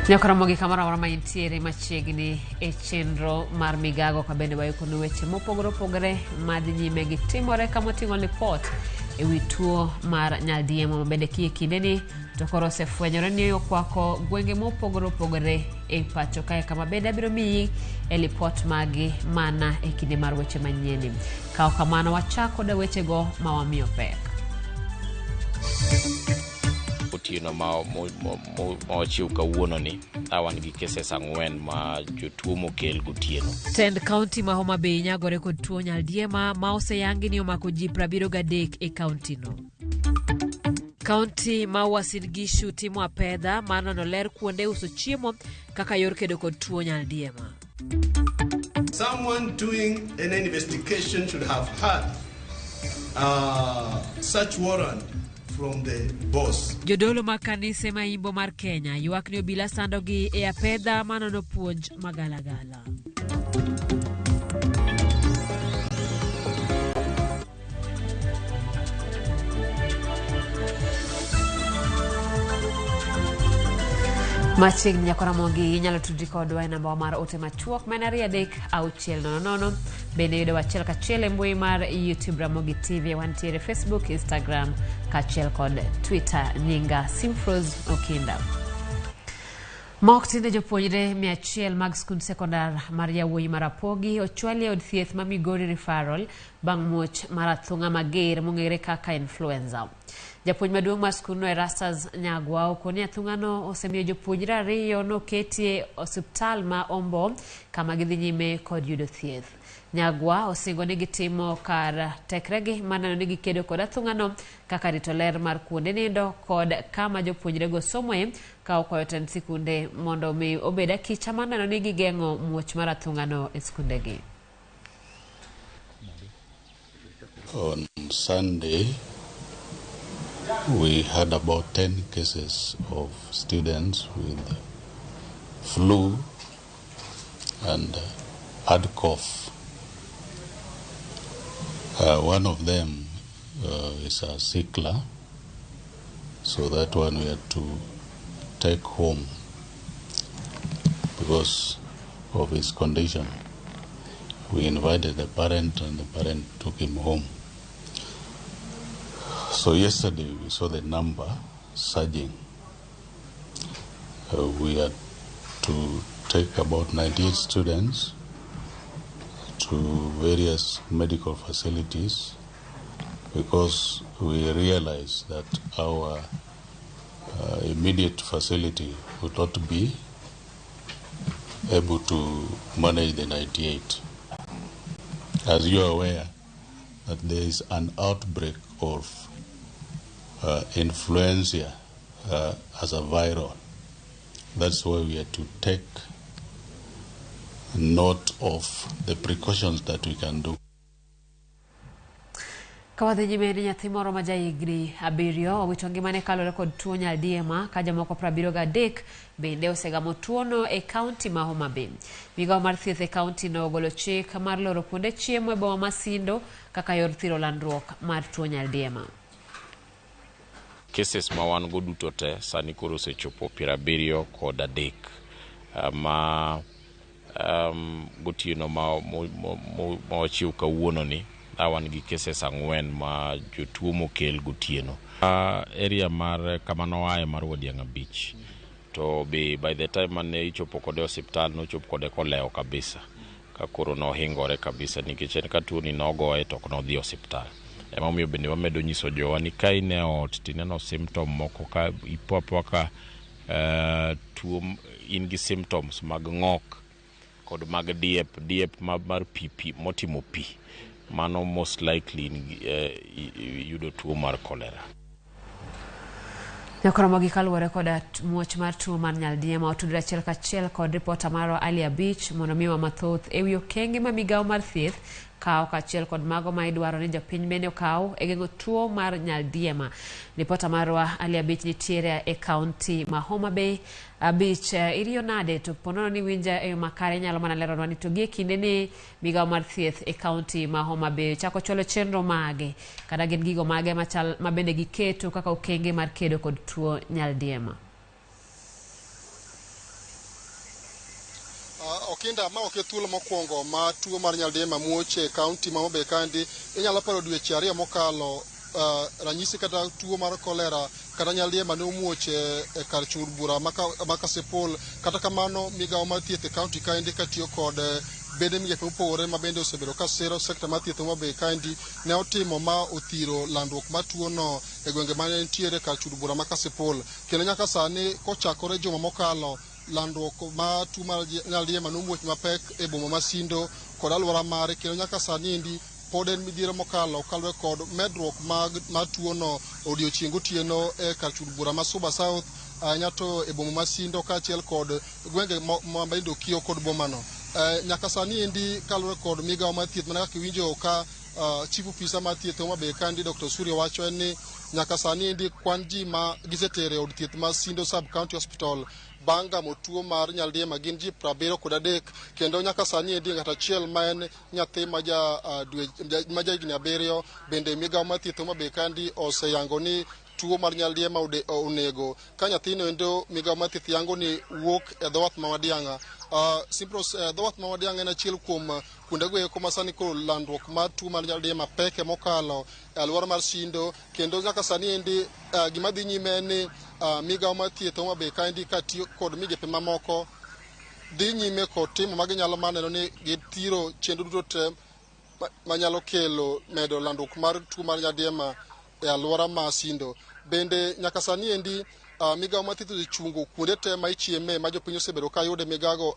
Nyaka Ramogi kamoro amora ma intiere machiegni e chenro mar migago ka bende wayukonu weche mopogore opogore madhi nyime gi timore kama oting'o lipot e wi tuo mar nyaldiema ma bende kie kindeni to koro osefwenyore ni okwako gwenge mopogore opogore e pacho kae kama bende abiro miyi e lipot magi mana e kinde mar weche manyieni. Ka ok kamano wachak koda wechego ma wamiyo pek. Otieno ma wachiw kawuono ni wan gi cases ang'wen ma jotuo mokel gotieno. Tend kaunti ma Homa Bay nyagore kod tuo nyaldiema ma oseyangi ni omako ji 73 e kauntino. Kaunti ma Uasin Gishu timo apedha mar nono ler kuonde uso chiemo kaka yor kedo kod tuo nyaldiema. Someone doing an investigation should have had such warrant from the boss. Jodolo mag kanise ma imbo mar Kenya ywak ni obila sandogi e apedha manono puonj magalagala. Machiegni nyako Ramogi inyalo tudri kodwa e namba mar ote machuok ma en 23600. Bende yudowa achiel kachiel e mbui mar YouTube Ramogi TV, wantiere Facebook, Instagram kaachiel kod Twitter. Nyinga Simfros Okinda. Ma ok tinde jopuonjre 100 mag skund sekondar mar yawuoyi mar Rapogi ochwali e od thieth ma Migori Referral bang' muoch mar athung'a mager mong'ere kaka influenza. Japuonj maduong' mar skundno Erastus Nyagwa okoni athung'ano osemiyo jopuonjre ariyo noketi e osiptal ma Ombo kama gidhi nyime kod yudo thieth. Nyagwa osingo ni gitimo kar tekregi mar neno ni gikedo kod athung'ano kaka rito ler mar kuonde nindo kod kama jopuonjrego somoe ka okwayo tend sikunde mondo mi obed akicha mar neno ni gigeng'o muoch mar athung'ano e skundegi. On Sunday, we had about 10 cases of students with flu and hard cough. One of them is a sickler, so that one we had to take home because of his condition. We invited the parent and the parent took him home. So yesterday we saw the number surging. We had to take about 98 students to various medical facilities because we realized that our immediate facility would not be able to manage the 98. As you are aware, that there is an outbreak of influenza as a viral. That's why we had to take note of the precautions that we can do. Ka wadhi nyime ni nyathi moro ma jahigni 7 owito ngimane kaluwore kod tuo nyaldiema ka jomoko 73 bende osegamo tuono e kaunti ma Homa Bay. Migawo mar thieth e kaunti no ogolo chik mar loro kuonde chiemo e boma ma Sindo kaka yor thiro landruok mar tuo nyaldiema. Cases ma wan go duto te sani koro osechopo 73 ma gotieno ma wachiw kawuono ni wan gi cases 4 ma jotuo mokel gotieno. Area mar kama noaye mar Wadiang'a Beach to be by the time mane ichopo kode osiptal nochop kode kolewo kabisa ka koro nohingore kabisa nikech en ka tuoni nogoye to ok nodhi osiptal. Emomiyo bende wamedo nyiso jowa ni ka in e ot tineno symptom moko ka ipo apoa ka tuo in gi symptoms mag ng'ok kod mag diep, diep mar pi pi motimo pi, mano most likely yudo tuo mar cholera. Nyakoromogi kaluwore kod muoch mar tuo mar nyaldiema otudore achiel kachiel kod ripota marwa Ali Abich mondo miwa mathoth ewi okenge ma migawo mar thieth kawo kaachiel kod mago ma idwaro ni jopiny bende okaw e geng'o tuo mar nyaldiema. Ripota marwa Ali Abich nitiere e kaunti ma Homa Bay. Abich, iriyo nade to ponono ni winja e yo makare inyalo mana leronwa ni to gie kinde ni migawo mar thieth e kaunti ma Homa Bay chako chwalo chenro mage kata gin gigo mage machal ma bende giketo kaka okenge mar kedo kod tuo nyaldiema. Okinda, ma ok e thuolo mokwongo ma tuo mar nyaldiema muoch e kaunti ma Homa Bay kaendi. Inyalo paro dweche 2 mokalo, ranyisi kata tuo mar kolera kata nyaldiema ne omuoch e kar chung' bura ma Kasipul. Kata kamano, migawo mar thieth e kaunti kaendi katiyo kod bede migepe mopogore ma bende osebedo ka siro sekta mar thieth Homa Bay kaendi ne otimo ma othiro landruok mar tuono e gwenge mane nitiere kar chung' bura ma Kasipul. Kendo nyaka sani kochakore juma mokalo, landruok mar tuo mar nyaldiema nomuoch mapek e boma ma Sindo kod alwora mare, kendo nyaka sani endi pod en midhiero mokalo kaluwore kod medruok mar tuono odiochieng' gotieno e kar chung' bura ma Suba South, ahinya to e boma ma Sindo kaachiel kod gwenge ma bende okiyo kod bomano. Nyaka sani endi kaluwore kod migawo mar thieth, mana kaka iwinjo ka chief officer mar thieth Homa Bay kaendi Dr. Suri wacho, en ni nyaka sani endi kwan ji ma gisetere e od thieth ma Sindo Sub County Hospital bang' gamo tuo mar nyaldiema gin ji 73, kendo nyaka sani endi ng'at achiel ma en nyathi ma ja higni 7 bende migawo mar thieth Homa Bay kaendi oseyango ni tuo mar nyaldiema onego ka nyathino endo. Migawo mar thieth yango ni wuok e dho wath ma Wadiang'a. Simpros, dho wath ma Wadiang'a en achiel kuom kuondego eko ma sani koro landruok mar tuo mar nyaldiema peke mokalo e alwora mar Sindo, kendo nyaka sani endi gima dhi nyime en ni migawo mar thieth Homa Bay kaendi katiyo kod migepe mamoko dhi nyime kod timo maginyalo mar neno ni githiro chenro duto te manyalo kelo medo landruok mar tuo mar nyaldiema e alwora ma Sindo. Bende nyaka sani endi migawo mar thieth osechungo kuonde te ma ichieme ma jopiny osebedo ka yude migago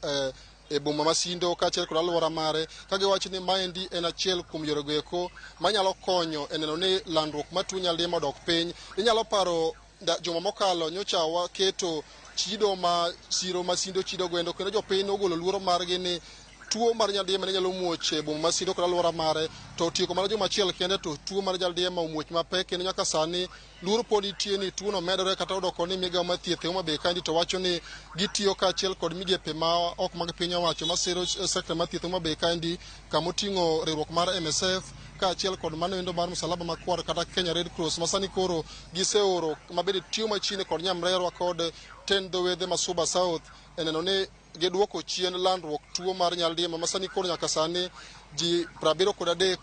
e boma ma Sindo kaachiel kod alwora mare, ka giwacho ni maendi en achiel kuom yorego eko manyalo konyo e neno ni landruok mar tuo nyaldiema odok piny. Inyalo paro juma mokalo nyocha waketo chido ma siro ma Sindo chido gwendo, kendo jopiny nogolo luoro margi ni tuo mar nyaldiema ne nyalo muoch e boma ma Sindo kod alwora mare, to otieko mana juma achiel kende to tuo mar nyaldiema omuoch mapek, kendo nyaka sani luoro pod nitie ni tuono medore kata odoko ni migawo mar thieth e Homa Bay kaendi to wacho ni gitiyo kaachiel kod migepe ma ok mag piny owacho masiro sekta mar thieth Homa Bay kaendi, kamoting'o riwruok mar MSF kaachiel kod mano endo mar Msalaba Makwar kata Kenya Red Cross, ma sani koro giseoro mabende tiyo machiegni kod nyamrerwa kod tend dho wedhe ma Suba South e neno ni giduoko chien landruok tuo mar nyaldiema ma sani koro nyaka sani ji 73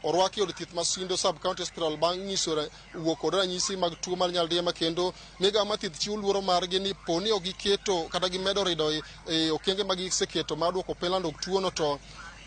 orwaki e od thieth ma Sindo Sub County Hospital bang' nyiso wuok kod ranyisi mag tuo mar nyaldiema. Kendo migawo mar thieth chiwo luoro margi ni poni ok giketo kata gimedo rido e okenge ma giseketo mar duoko piny landruok tuono, to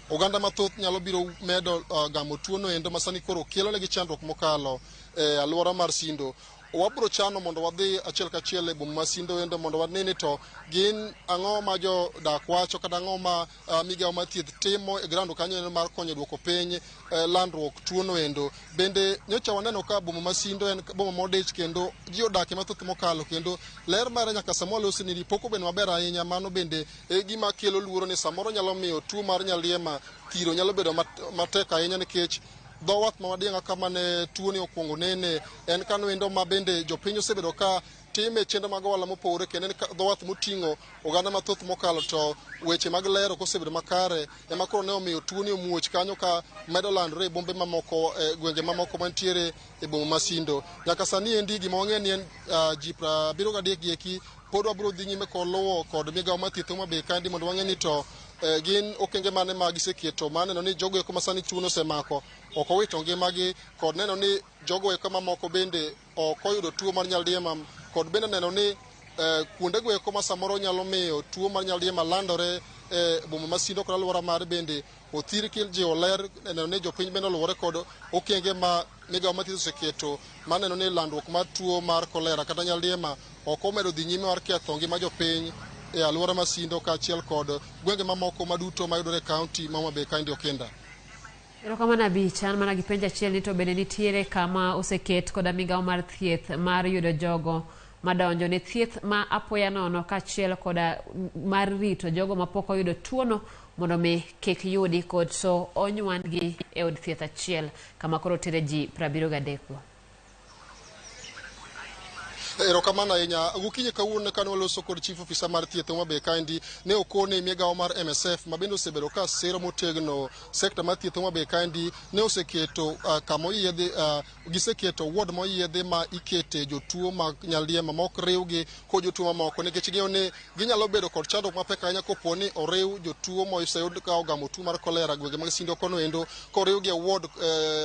oganda mathoth nyalo biro medo gamo tuono endo ma sani koro kelo negi chandruok mokalo e alwora mar Sindo. Wabro chano mondo wadhi achiel kachiel e boma ma Sindo endo mondo wane ni to gin ang'o ma jodak wacho kata ang'o ma migawo mar thieth timo e ground kanyo endo mar konyo duoko piny landruok tuono endo. Bende nyocha waneno ka boma ma Sindo en boma modich kendo ji odakie mathoth mokalo, kendo ler mare nyaka sama walosi ni pok obedo maber ahinya. Mano bende e gima kelo luoro ni samoro nyalo miyo tuo mar nyaldiema thiro nyalo bedo matek ahinya, nikech dho wath ma Wadiang'a kama ne tuoni okuongo nene en kano endo ma bende jopiny osebedo ka time chenro mag ohala mopogore, kendo en dho wath moting'o oganda mathoth mokalo, to weche mag ler ok osebedo makare, ema koro ne omiyo tuoni omuoch kanyo ka medo landore e bombe mamoko, e gwenge mamoko mantiere e boma ma Sindo. Nyaka sani endi gima wang'eyo ni en ji 73 gi eki pod wabiro dhi nyime kod luwo kod migawo mar thieth Homa Bay kaendi mondo wang'e ni to gin okenge mane ma giseketo mar neno ni jogo eko ma sani tuono osemako ok owito ngimagi, kod neno ni jogo eko mamoko bende ok oyudo tuo mar nyaldiema, kod bende neno ni kuondego eko ma samoro nyalo miyo tuo mar nyaldiema landore e boma ma Sindo kod alwora mare bende othir kijiwo ler, neno ni jopiny bende oluwore kod okenge ma migawo mar thieth oseketo mar neno ni landruok mar tuo mar kolera kata nyaldiema ok omedo dhi nyime mar ketho ngima jopiny e alwora ma Sindo kaachiel kod gwenge mamoko maduto mayudore e kaunti ma Homa Bay kaendi. Okinda. Erokamano abich. An mana gi penjo achiel ni to bende nitiere kama oseket koda migawo mar thieth mar yudo jogo madonjo ne thieth ma apoya nono kaachiel koda mar rito jogo mapok oyudo tuono mondo mi kik yudi koso onywandgi e od thieth achiel kama koro tere ji 73 go? Erokamano ahinya. Gokinyi kawuono kane waloso kod chief officer mar thieth Homa Bay kaendi, ne okone migawo mar MSF ma bende osebedo ka sero motegno sekta mar thieth Homa Bay kaendi ne oseketo kama oyiedhi, giseketo ward moyiedhi ma ikete jotuo mag nyaldiema ma ok riwgi kod jotuo mamoko, nikech ging'eyo ni ginyalo bedo kod chandruok mapek ahinya kopo ni oriw jotuo moseyud ka ogamo tuo mar kolera gwenge mag Sindo kono endo koriwgi e ward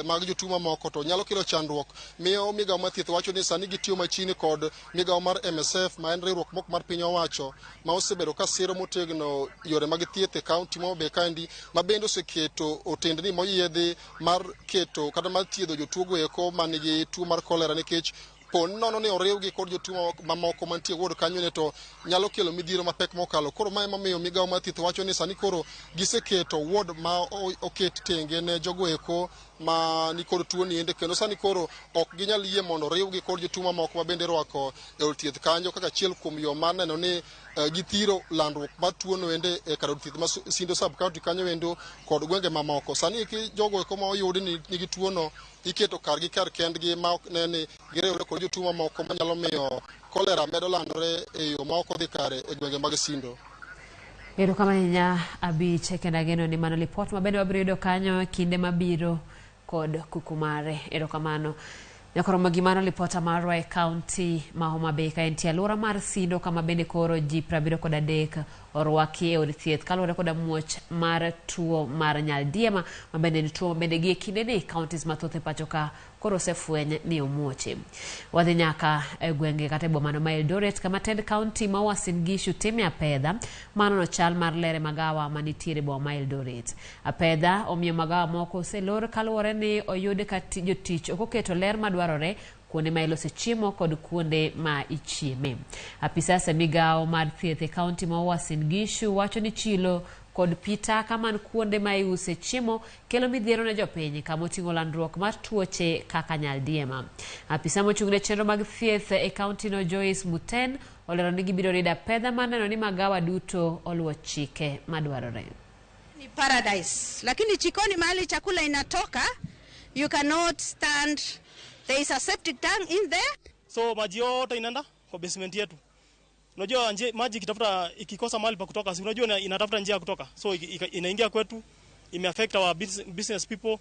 mag jotuo mamoko to nyalo kelo chandruok. Miyo migawo mar thieth wacho ni sani gitiyo machiegni kod migawo mar MSF ma en riwruok mok mar piny owacho ma osebedo ka siro motegno yore mag thieth e kaunti ma Homa Bay kaendi, ma bende oseketo otendni moyiedhi mar keto kata mar thiedho jotuo go eko manigi tuo mar kolera, nikech po nono ni oriwgi kod jotuo mamoko mantie ward kanyo ne to nyalo kelo midhiero mapek mokalo. Koro mae emomiyo migawo mar thieth wacho ni sani koro giseketo ward ma oket tenge ne jogo eko ma nikod tuo ni ende, kendo sani koro ok ginyal yie mondo oriwgi kod jotuo mamoko ma bende irwako e od thieth kanyo, kaka achiel kuom yo mar neno ni githiro landruok mar tuo no ende e kar od thieth ma Sindo sub county kanyo endo kod gwenge mamoko. Sani eki jogo eko ma oyudi ni nigi tuo no iketo kargi kar kendgi ma ok ne ni giriwre kod jotuo mamoko manyalo miyo kolera medo landore e yo ma ok odhi kare e gwenge mag Sindo. Erokamano ahinya Abich, kendo ageno ni mano lipot ma bende wabiro yudo kanyo kinde mabiro kod kuku mare. Erokamano. Nyakoromo gi mano lipota marwa e kaunti ma Homa Bay ka entie alwora mar Sindo kama bende koro ji 73 orwaki e od thieth kaluwore koda muoch mar tuo mar nyaldiema ma bende en tuo ma bende gie kindeni counties mathoth e pacho ka koro osefweny ni omuoche. Wadhi nyaka e gwenge kata e bomano ma Eldoret kama tend kaunti ma Uasin Gishu time apedha manono chal mar ler e magawa manitiere e boma ma Eldoret. Apedha omiyo magawa moko oselor kaluwore ni oyud ka jotich ok oketo ler madwarore kuonde ma ilose chiemo kod kuonde ma ichieme. Apisas e migawo mar thieth e kaunti ma Uasin Gishu wacho ni chilo kod pi taka man kuonde ma iuse chiemo kelo midhiero ne jopiny kama oting'o landruok mar tuoche kaka nyaldiema. Apisa mochung' ne chenro mag thieth e kaunti no Joyce Muten olero ni gibiro rido apedha mar neno ni magawa duto oluwo chike madwarore. Ni paradise, lakini jikoni mahali chakula inatoka, you cannot stand. There is a septic tank in there. So maji yote inaenda kwa basement yetu. Unajua maji ikitafuta, ikikosa mahali pa kutoka, si unajua inatafuta njia ya kutoka. So inaingia kwetu, imeaffect our business people.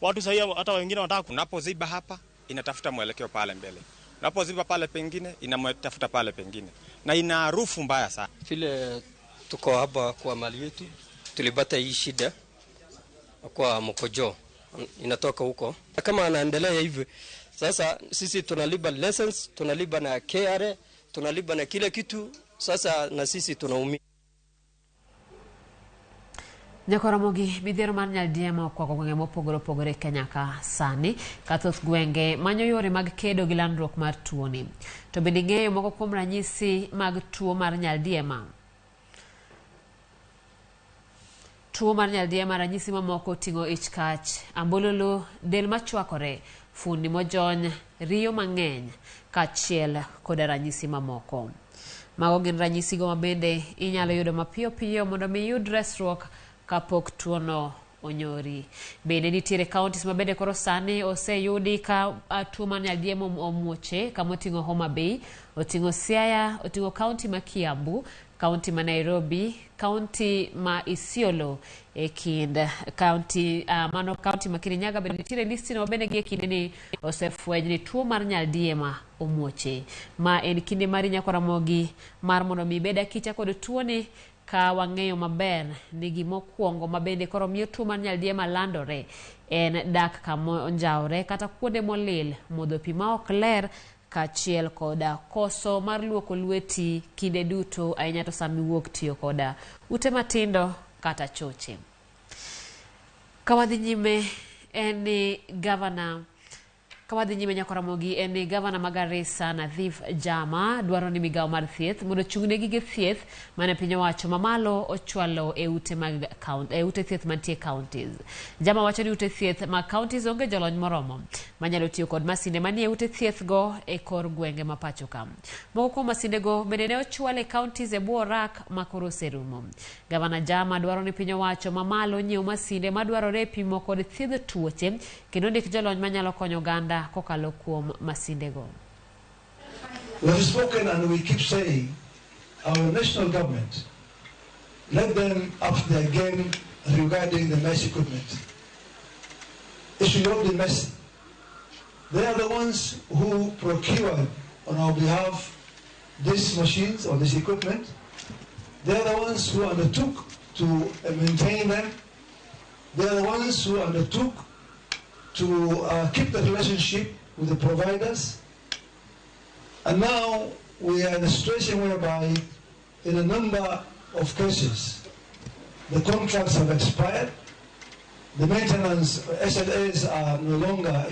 Watu sasa hata wengine wanataka unapoziba hapa inatafuta mwelekeo pale mbele. Unapoziba pale pengine inatafuta pale pengine. Na ina harufu mbaya sana. Vile tuko hapa kwa mali yetu, tulipata hii shida kwa mkojo inatoka huko. Kama anaendelea hivi, sasa sisi tunalipa license, tunalipa na KRA, tunalipa na kila kitu, sasa na sisi tunaumia. Nyakoromogi midhiero mar nyaldiema okwako gwenge mopogore opogore e Kenya ka sani ka thoth gwenge manyo yore mag kedo gi landruok mar tuoni. To bende ing'eyo moko kuom ranyisi mag tuo mar nyaldiema? Tuo mar nyaldiema ranyisi mamoko oting'o ich kach, ambululu, del machwakore, fundi mojony, riyo mang'eny kaachiel koda ranyisi mamoko. Mago gin ranyisigo ma bende inyalo yudo mapiyo piyo mondo mi iyud resruok kapok tuono onyori. Bende nitiere counties ma bende koro sani oseyudi ka tuo mar nyaldiema omuoche kama oting'o Homa Bay, oting'o Siaya, oting'o county ma Kiambu, county ma Nairobi, county ma Isiolo e kind county mano county ma Kirinyaga bende nitiere listino ma bende gie kindeni osefweny ni tuo mar nyaldiema omuoche. Ma en kinde mari Nyakoromogi mar mondo mi ibed akicha kod tuoni ka wang'eyo maber ni gimokwongo ma bende koro miyo tuo mar nyaldiema landore en dak kama onjawre kata kuonde molil, modho pi ma ok ler kaachiel koda koso mar luoko lweti kinde duto ahinya to sama iwuok tiyo koda ute matindo kata choche. Ka wadhi nyime en ni gavana Ka wadhi nyime Nyakoromogi en ni gavana ma Garissa Nadhif Jama dwaro ni migawo mar thieth mondo ochung'ne gige thieth mane piny owacho mamalo ochwalo e ute mag e ute thieth mantie counties. Jama wacho ni ute thieth mag counties onge jolony moromo manyalo tiyo kod masinde manie ute thieth go e kor gwenge ma pacho ka. Moko kuom masinde go bende ne ochwal e counties e bwo rak ma koro oserumo. Gavana Jama dwaro ni piny owacho mamalo nyiew masinde madwarore e pimo kod thiedho tuoche kendo ndik jolony manyalo konyo oganda kokalo kuom masindego. We have spoken and we keep saying our national government, let them up their game regarding the mesh equipment. It should not be messy. They are the ones who procured on our behalf these machines or this equipment. They are the ones who undertook to maintain them. They are the ones who undertook to keep the relationship with the providers. And now we are in a situation whereby, in a number of cases, the contracts have expired, the maintenance SLAs are no longer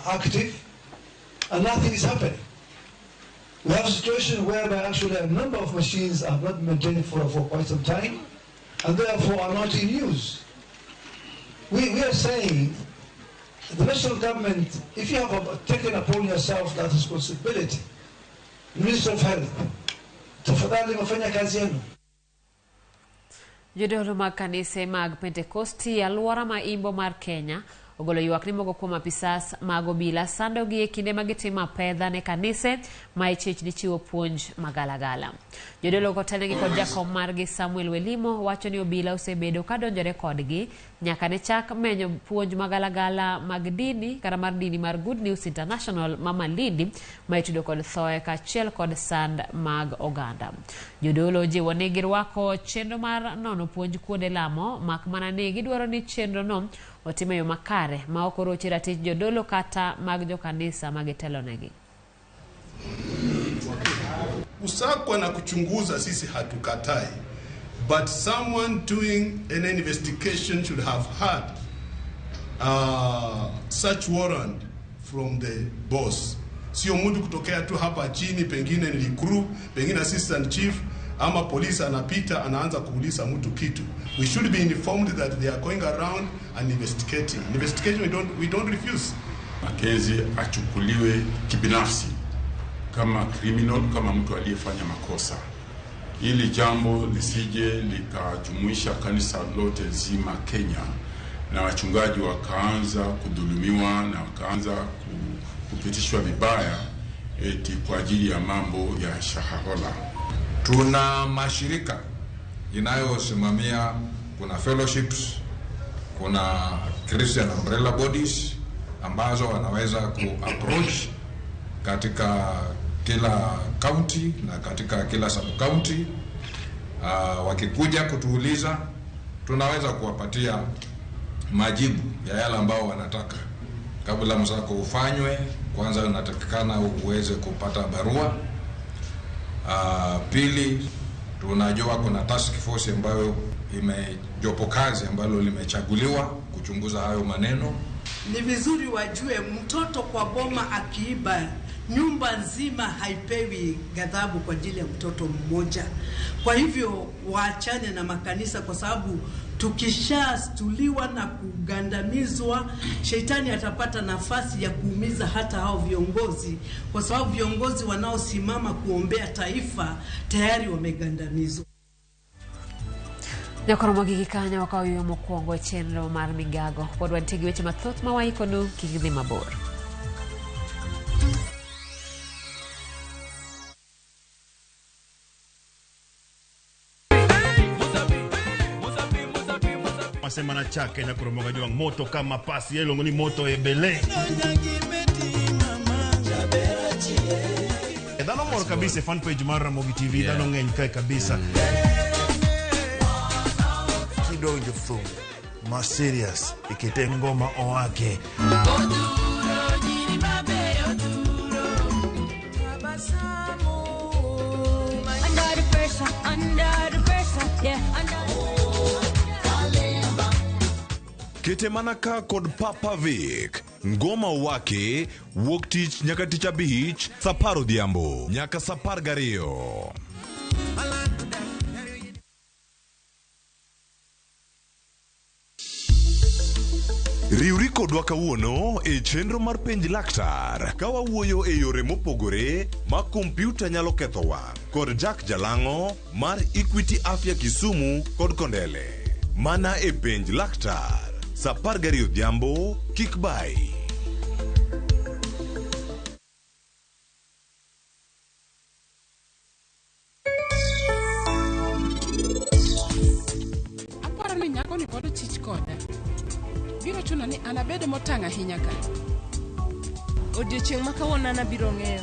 active, and nothing is happening. We have a situation whereby actually a number of machines are not maintained for quite some time, and therefore are not in use. We are saying, the national government, if you have taken upon yourself that responsibility, Minister of Health, tafadhali mfanya kazi yenu. Jodolo mag kanise mag Pentekosti alwora ma imbo mar Kenya ogolo ywak ni moko kuom apisas mag obila sandogi e kinde ma gitimo apedha ne kanise ma ichich ni chiwo puonj magalagala. Jodolo kotelnegi kod jakom margi Samuel Welimo wacho ni obila osebedo ka donjore kodgi nyaka ne chak menyo puonj magalagala mag dini kata mar dini mar Good News International ma Malindi ma itudo kod thoe kaachiel kod sand mag oganda. Jodolo jiwo ni girwako chenro mar nono puonj kuonde lamo mak mana ni gidwaro ni chenrono otim e yo makare ma ok orochi ratich jodolo kata mag jokanisa ma gitelonegi. Kusakwa na kuchunguza sisi hatukatai, but someone doing an investigation should have had search warrant from the boss. Sio mtu kutokea tu hapa chini, pengine ni crew, pengine assistant chief ama polisi anapita anaanza kuuliza mtu kitu. We should be informed that they are going around and investigating. Investigation we don't refuse. Mackenzie achukuliwe kibinafsi kama criminal, kama mtu aliyefanya makosa, ili jambo lisije likajumuisha kanisa lote zima Kenya na wachungaji wakaanza kudhulumiwa na wakaanza kupitishwa vibaya eti kwa ajili ya mambo ya shahahola. Tuna mashirika inayosimamia, kuna fellowships, kuna Christian umbrella bodies ambazo wanaweza ku-approach katika kila county na katika kila sub-county. Wakikuja kutuuliza, tunaweza kuwapatia majibu ya yale ambao wanataka. Kabla msako ufanywe, kwanza unatakikana uweze kupata barua. Pili, tunajua kuna task force ambayo imejopo kazi ambalo limechaguliwa kuchunguza hayo maneno. Ni vizuri wajue mtoto kwa boma akiiba, nyumba nzima haipewi ghadhabu kwa ajili ya mtoto mmoja. Kwa hivyo waachane na makanisa, kwa sababu tukishastuliwa na kugandamizwa, shetani atapata nafasi ya kuumiza hata hao viongozi, kwa sababu viongozi wanaosimama kuombea taifa tayari wamegandamizwa. Nyakoromogi gi kanyo wakawo yo mokwongo e chenro mar migago. Pod wantie gi weche mathoth ma waikonu, kik idhi mabor. Semana chake nyakoromoga jwang moto kama pasi yelongo ni moto ebele. Dhano mor kabisa fan page mar Ramogi TV, dhano ng'eny kae kabisa. Kidonjo thum ma serious ikete ngoma owake. Under the pressure, under the pressure, yeah, under. Kete mana ka kod Papa Vic. Ngoma wake wuok tich nyaka tich abich saa apar odhiambo nyaka saa apar gariyo. Riwri kodwa kawuono e chenro mar penj laktar ka wawuoyo e yore mopogore ma kompyuta nyalo ketho wang' kod Jack Jalang'o mar Equity Afya Kisumu kod Kondele. Mana e penj laktar saa 12 odhiambo kik bai. Chikoni pod ochich koda. Biro chuno ni an abed motang' ahinya ka. Odiochieng' ma kawuono an abiro ng'eyo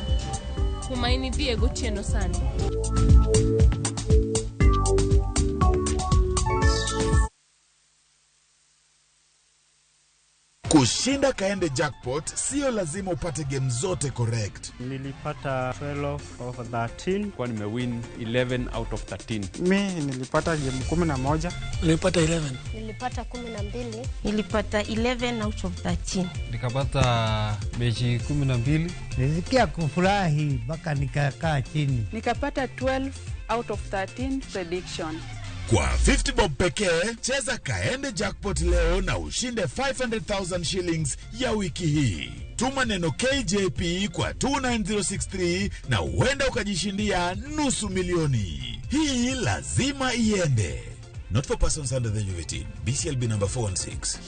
kuma in idhiye gotieno sani. Kushinda Kaende Jackpot sio lazima upate game zote correct. Nilipata 12 over 13. Kwa nimewin 11 out of 13. Mi nilipata game 11. Nilipata 11. Nilipata 12. Nilipata 11 out of 13. Nikapata mechi 12. Nilisikia kufurahi mpaka nikakaa chini. Nikapata 12 out of 13 prediction. Kwa 50 bob pekee, cheza Kaende Jackpot leo na ushinde 500,000 shillings ya wiki hii. Tuma neno KJP kwa 29063 na huenda ukajishindia 500,000. Hii lazima iende. Not for persons under the age of 18. BCLB number 416.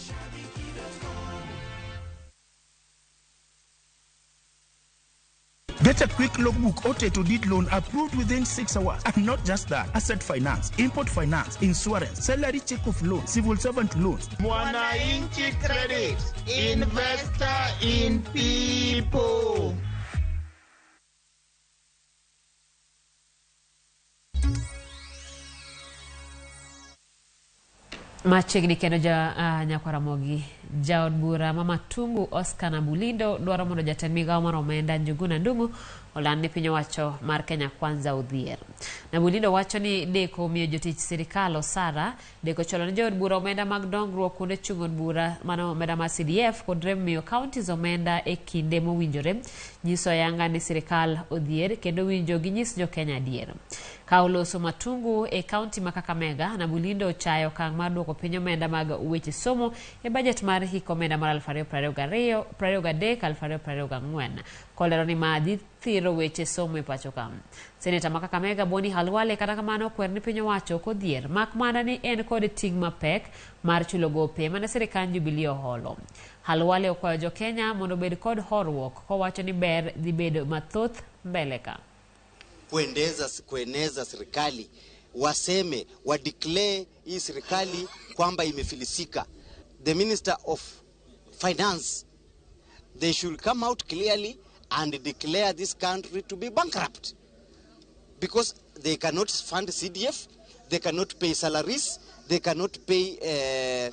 Get a quick logbook or title deed loan approved within 6 hours. And not just that, asset finance, import finance, insurance, salary check of loan, civil servant loans. Mwananchi Credit, investor in people. Machiegni kendo ja Nyakwaramogi jaod bura ma Matungu Oscar Nabulindo dwaro mondo jatend migao mar omenda Njuguna Ndung'u oland ni piny owacho mar Kenya Kwanza odhier. Nabulindo wacho ni deko miyo jotich sirikal osara, deko chulo ne jood bura omenda mag dongruok kuonde chung' od bura mano omenda mar CDF kod rem miyo counties omenda e kinde mowinjore nyiso ayanga ni sirikal odhier kendo winjo ginyis jo Kenya adier. Ka oloso Matungu e kaunti ma Kakamega, Nabulindo ochayo okang' mar duoko piny omenda mag weche somo e bajet mar hik omenda mar 2022 23 2024 kolero ni ma dhi thiro weche somo e pacho ka. Seneta ma Kakamega Boni Khalwale kata kamano okwer ni piny owacho ok odhier mak mana ni en kod ting' mapek mar chulo gope mane sirikand Jubilee oholo. Khalwale okwayo jo Kenya mondo obed kod horuok kowacho ni ber dhi bedo mathoth mbele ka. Kueneza serikali waseme wa declare hii serikali kwamba imefilisika. The Minister of Finance, they should come out clearly and declare this country to be bankrupt, because they cannot fund CDF, they cannot pay salaries, they cannot pay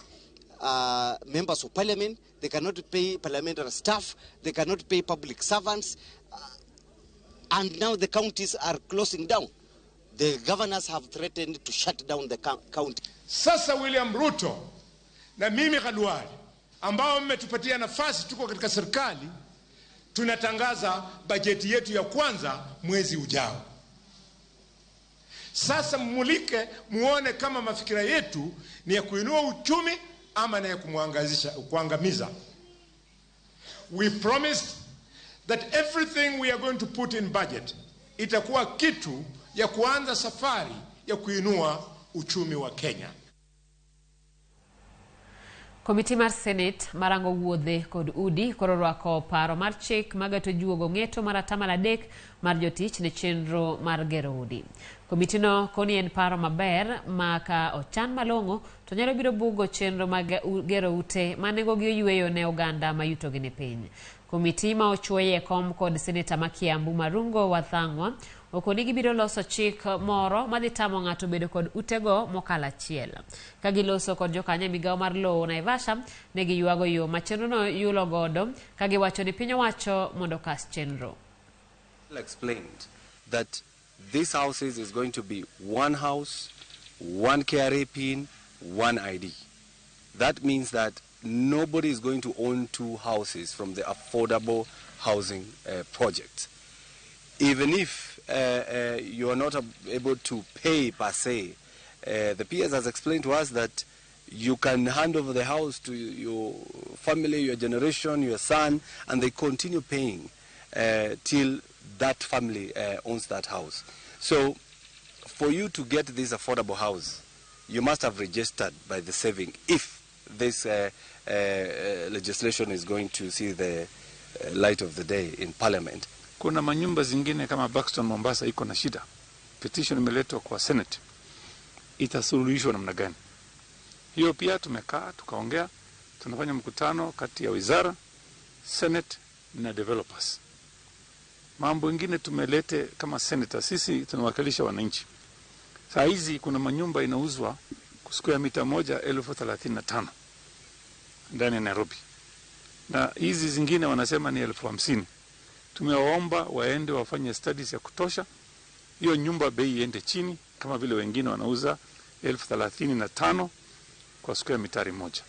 members of parliament, they cannot pay parliamentary staff, they cannot pay public servants. And now the counties are closing down. The governors have threatened to shut down the county. Sasa William Ruto na mimi Khalwale ambao mmetupatia nafasi tuko katika serikali, tunatangaza bajeti yetu ya kwanza mwezi ujao. Sasa mmulike muone kama mafikira yetu ni ya kuinua uchumi ama ni ya kuangamiza. We promised that everything we are going to put in budget itakuwa kitu ya kuanza safari ya kuinua uchumi wa Kenya. Komiti mar Senate marango wuodhe kod udi koro orwako paro mar chik mageto juogo ng'eto mar 3% mar jotich ne chenro mar gero udi. Komitino koni en paro maber ma ka ochan malong'o to nyalo biro bugo chenro mag gero ute ma nengogi oyweyo ne oganda ma yutogi ni piny. Komiti ma ochwoye kom kod seneta ma Kiambu Marungo Wathang'wa okoni gibiro loso chik moro madhi tamo ng'ato bedo kod utego mokalo achiel. Ka giloso kod jokanyo e migao mar lowo Naivasha, ne giywago yo ma chenrono yulo godo ka giwacho ni piny owacho mondo okas chenro. Explained that this houses is going to be one house, one KRA pin, one ID. That means that nobody is going to own two houses from the affordable housing project. Even if you are not able to pay per se, the PS has explained to us that you can hand over the house to your family, your generation, your son, and they continue paying till that family owns that house. So for you to get this affordable house, you must have registered by the saving if this legislation is going to see the light of the day in parliament. Kuna manyumba zingine kama Buxton Mombasa iko na shida. Petition imeletwa kwa Senate. Itasuluhishwa namna gani? Hiyo pia tumekaa tukaongea, tunafanya mkutano kati ya wizara, Senate na developers. Mambo ingine tumelete kama senator, sisi tunawakilisha wananchi. Saa hizi kuna manyumba inauzwa square mita moja 35,000 ndani ya Nairobi, na hizi zingine wanasema ni 50,000. Tumewaomba waende wafanye studies ya kutosha, hiyo nyumba bei iende chini, kama vile wengine wanauza 35,000 kwa square mitari moja.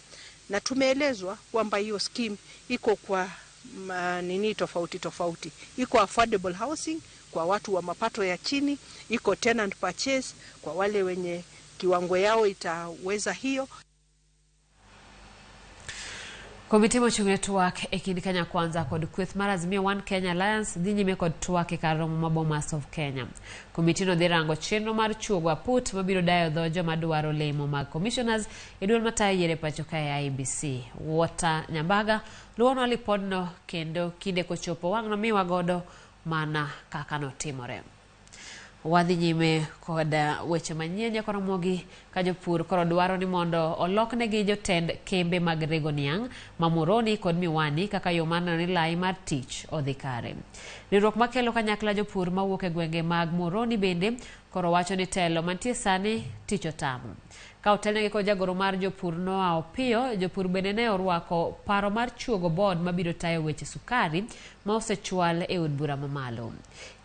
Na tumeelezwa kwamba hiyo scheme iko kwa nini tofauti tofauti. Iko affordable housing kwa watu wa mapato ya chini, iko tenant purchase kwa wale wenye kiwango yao itaweza hiyo. Komiti mochung' ne twak e kind Kenya Kwanza kod kweth mar Azimio One Kenya Alliance dhi nyime kod twak e kar romo ma Bomas of Kenya. Komiti no dhi rango chenro mar chuogo aput mabiro dayo dho joma dwaro lemo mag commissioners e duol matayo yiero e pacho kae IEBC. Walter Nyambaga luwonwa lipodno kendo kinde kochopo wang' nomiwa godo mana kaka notimore. Wadhi nyime kod weche manyien nyaka Ramogi ka jopur koro dwaro ni mondo oloknegi jotend kembe mag rego niang' ma Muhoroni kod Miwani kaka yo mar neno ni lai mar tich odhi kare. Riwruok makelo kanyakla jopur mawuok e gwenge mag Muhoroni bende koro wacho ni telo mantie sani tich otamo. Ka otelnegi kod jagoro mar jopur Noah Opiyo, jopur bende ne orwako paro mar chuogo board mabiro tayo weche sukari ma osechwal e od bura mamalo.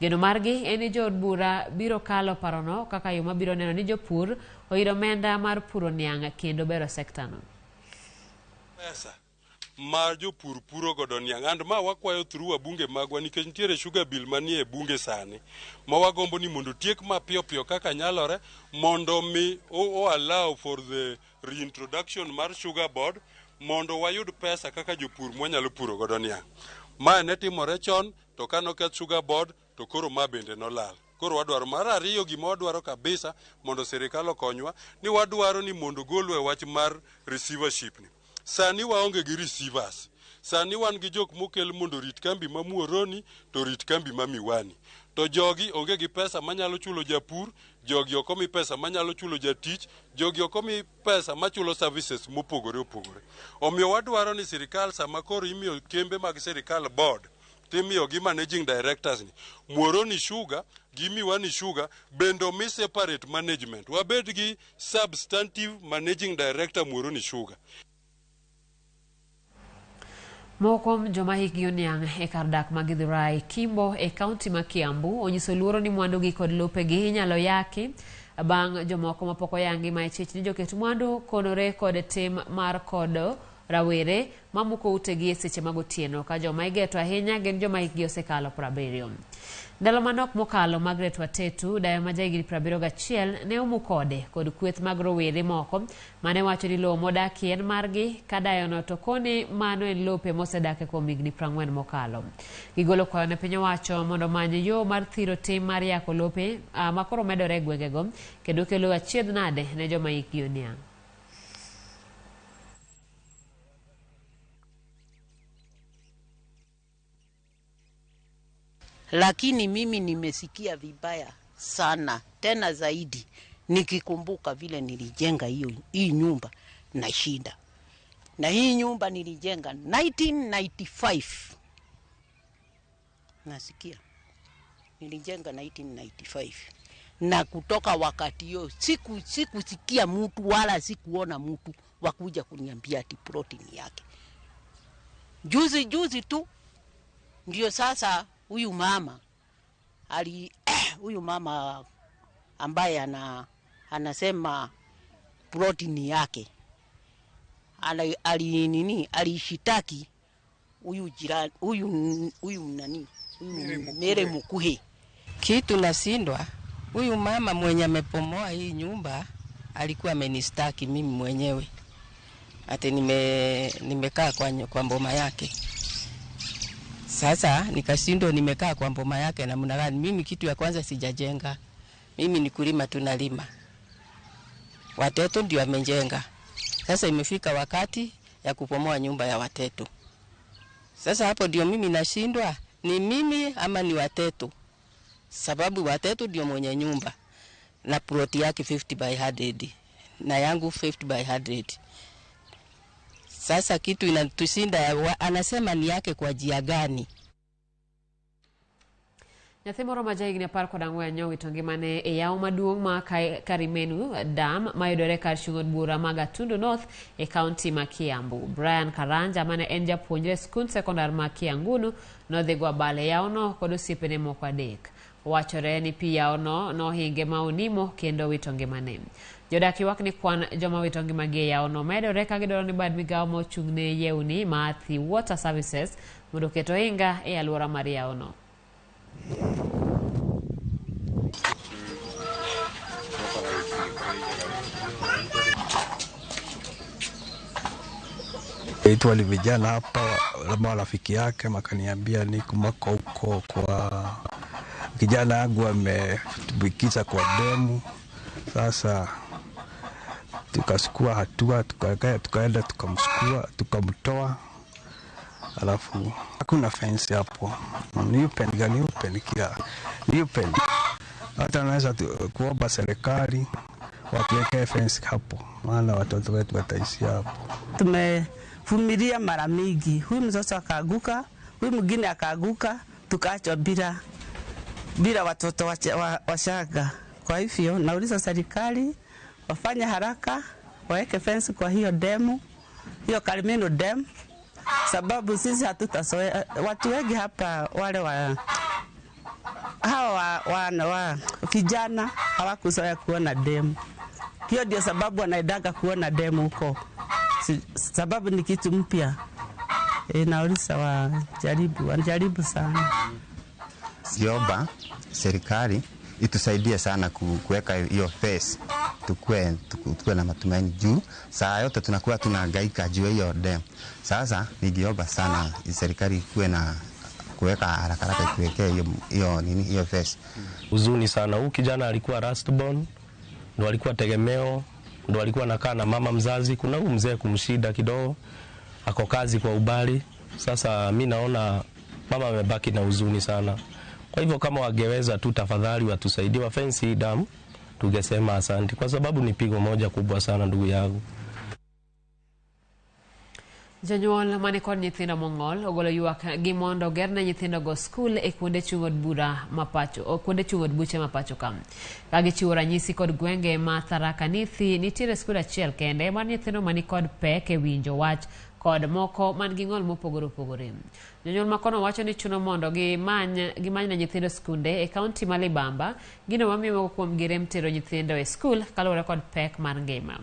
Geno margi en ni jood bura biro kalo parono kaka yo mabiro neno ni jopur oyudo omenda mar puro niang' kendo bero sektano. Pesa ma jopur puro godo niang' and ma wakwayo through wabunge magwa nikech nitiere sugar bill manie e bunge sani ma wagombo ni mondo tiek mapiyo piyo kaka nyalore mondo mi o allow for the reintroduction mar sugar board mondo wayud pesa kaka jopur mwanyalo puro godo niang'. Ma ne timore chon to kano keth sugar board to koro ma bende nolal. Koro wadwaro mar ariyo gima wadwaro kabisa mondo sirikal okonywa ni wadwaro ni mondo golwa e wach mar receivership ni. Sani waonge gi receivers. Sani wan gi jok mokel mondo orit kambi ma Muhoroni to rit kambi ma Miwani. To jogi onge gi pesa manyalo chulo japur, jogi ok omi pesa manyalo chulo jatich, jogi ok omi pesa machulo services mopogore opogore. Omiyo wadwaro ni sirikal sama koro imiyo kembe mag sirikal board timiyo gi managing directors ni Muhoroni Sugar gi Miwani Sugar bende omi separate management. Wabed gi substantive managing director Muhoroni Sugar. Moko kuom joma hikgi oniang' e kar dak ma Githurai Kimbo e kaunti ma Kiambu onyiso luoro ni mwandugi kod lopegi inyalo yaki bang' jomoko mapok oyangi ma ichich ni joket mwandu konore kod tim mar kodo rawere mamuko utegi e seche mag otieno ka joma igeto ahinya gin joma hikgi osekalo 70. Ndalo manok mokalo Margaret Watetu, dayo ma jahigni 71, ne omuko ode kod kweth mag rowere moko mane wacho ni lowo modakie en margi ka dayono to koni mano en lope mosedake kuom higni 40 mokalo. Gigolo kwayo ne piny owacho mondo omany yo mar thiro tim mar yako lope makoro medore e gwengego kendo kelo achiedh nade ne joma hikgi oniang'. Lakini mimi nimesikia vibaya sana tena zaidi nikikumbuka vile nilijenga hii nyumba na shida. Na hii nyumba nilijenga 1995. Nasikia nilijenga 1995. Na kutoka wakati hiyo sikusikia mtu wala sikuona mtu wakuja kuniambia ati plot ni yake. Juzi juzi tu ndio sasa huyu mama huyu mama ambaye anasema plot ni yake alishitaki huyu jirani, huyu nani, huyu Mere Mukuhe. Kitu nashindwa, huyu mama mwenye amepomoa hii nyumba alikuwa amenistaki mimi mwenyewe ati nimekaa kwa mboma yake. Sasa nikashindwa nimekaa kwa mboma yake namna gani? Mimi kitu ya kwanza sijajenga. Mimi ni kulima tunalima. Watoto ndio wamejenga. Sasa imefika wakati ya kupomoa nyumba ya watoto. Sasa hapo ndio mimi nashindwa, ni mimi ama ni watoto? Sababu watoto ndio mwenye nyumba na plot yake 50 by 100 na yangu 50 by 100. Sasa kitu inatushinda, anasema ni yake kwa jia gani? Nyathi moro ma jahigni 14 nowito ngimane e yawo maduong' ma Karimenu Dam mayudore kar chung' od bura ma Gatundu North e kaunti ma Kiambu. Brian Karanja mane en japuonjre skund sekondar ma Kiangunu nodhi go abal e yawono kod osiepene moko 3. Wachore ni pi yawono nohinge ma onimo kendo wito ngimane. Jodak ywak ni kwan joma wito ngimagi e yawono medore ka gidwaro ni bad migawo ma ochung' ne yewni ma Athi Water Services mondo oket ohinga e alwora mar yawono. Itwa ni vijana hapa labda rafiki yake makaniambia niko mwako huko kwa kijana yangu ametumbukiza kwa demu. Sasa tukachukua hatua, tukaenda tukamchukua, tukamtoa. Alafu hakuna fence hapo. Ni open gani, open kila. Ni open. Hata naweza kuomba serikali watuwekee fence hapo, maana watoto wetu wataishi hapo. Tumevumilia mara mingi. Huyu mtoto akaaguka, huyu mwingine akaaguka, tukaachwa bila watoto wachanga. Kwa hivyo nauliza serikali wafanye haraka, waweke fence kwa hiyo demu, hiyo Karimenu Dam, sababu sisi hatutazoea. Watu wengi hapa wale wa hawa wa vijana hawakuzoea kuona demu. Hiyo ndio sababu wanaendaga kuona demu huko, sababu ni kitu mpya. Nauliza wanajaribu sana. Siomba serikali itusaidie sana kuweka hiyo fence, tukue na matumaini juu saa yote tunakuwa tunahangaika juu hiyo dam. Sasa ningeomba sana serikali kuwe na kuweka haraka haraka, kuwekea hiyo nini, hiyo fence. Huzuni sana, huyu kijana alikuwa last born, ndo alikuwa tegemeo, ndo alikuwa anakaa na mama mzazi. Kuna huyu mzee kumshida kidogo, ako kazi kwa ubali. Sasa mimi naona mama amebaki na huzuni sana. Kwa hivyo kama wangeweza tu tafadhali watusaidie wa fence hii damu, tungesema asante, kwa sababu ni pigo moja kubwa sana ndugu yangu. Jonyuol mane kod nyithindo mong'ol ogolo ywak gi mondo ogerne nyithindogo skul e kuonde chung' od bura mapacho, kuonde chung' od buche mapacho ka. Ka gichiwo ranyisi kod gwenge ma Tharaka Nithi, nitiere skul achiel kende mar nyithindo mani kod pek e winjo wach kod moko man gi ng'ol mopogore opogore. Jonyuol makono wacho ni chuno mondo gimany ne nyithindo skunde e kaunti ma Libamba, gino mamiyo moko kuom gi rem tero nyithindo e skul kaluwore kod pek mar ngima.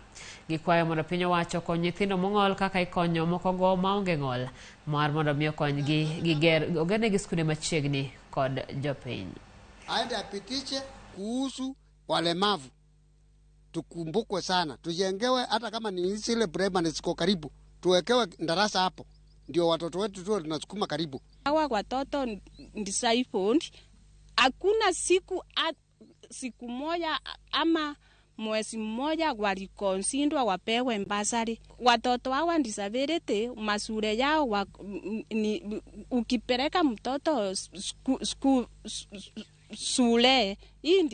Gikwayo mondo piny owacho okony nyithindo mong'ol kaka ikonyo moko go maonge ng'ol, mar mondo mi okonygi ogernegi skunde machiegni kod jopiny. Aende apitishe kuhusu walemavu, tukumbukwe sana, tujengewe hata kama ni zile primary ziko karibu, tuwekewe darasa hapo, ndio watoto wetu tuwe tunasukuma karibu. Hawa watoto disabled, hakuna siku moja ama mwezi mmoja walikonsindwa wapewe basari. Watoto hawa disability masure yao ukipeleka mtoto shule hii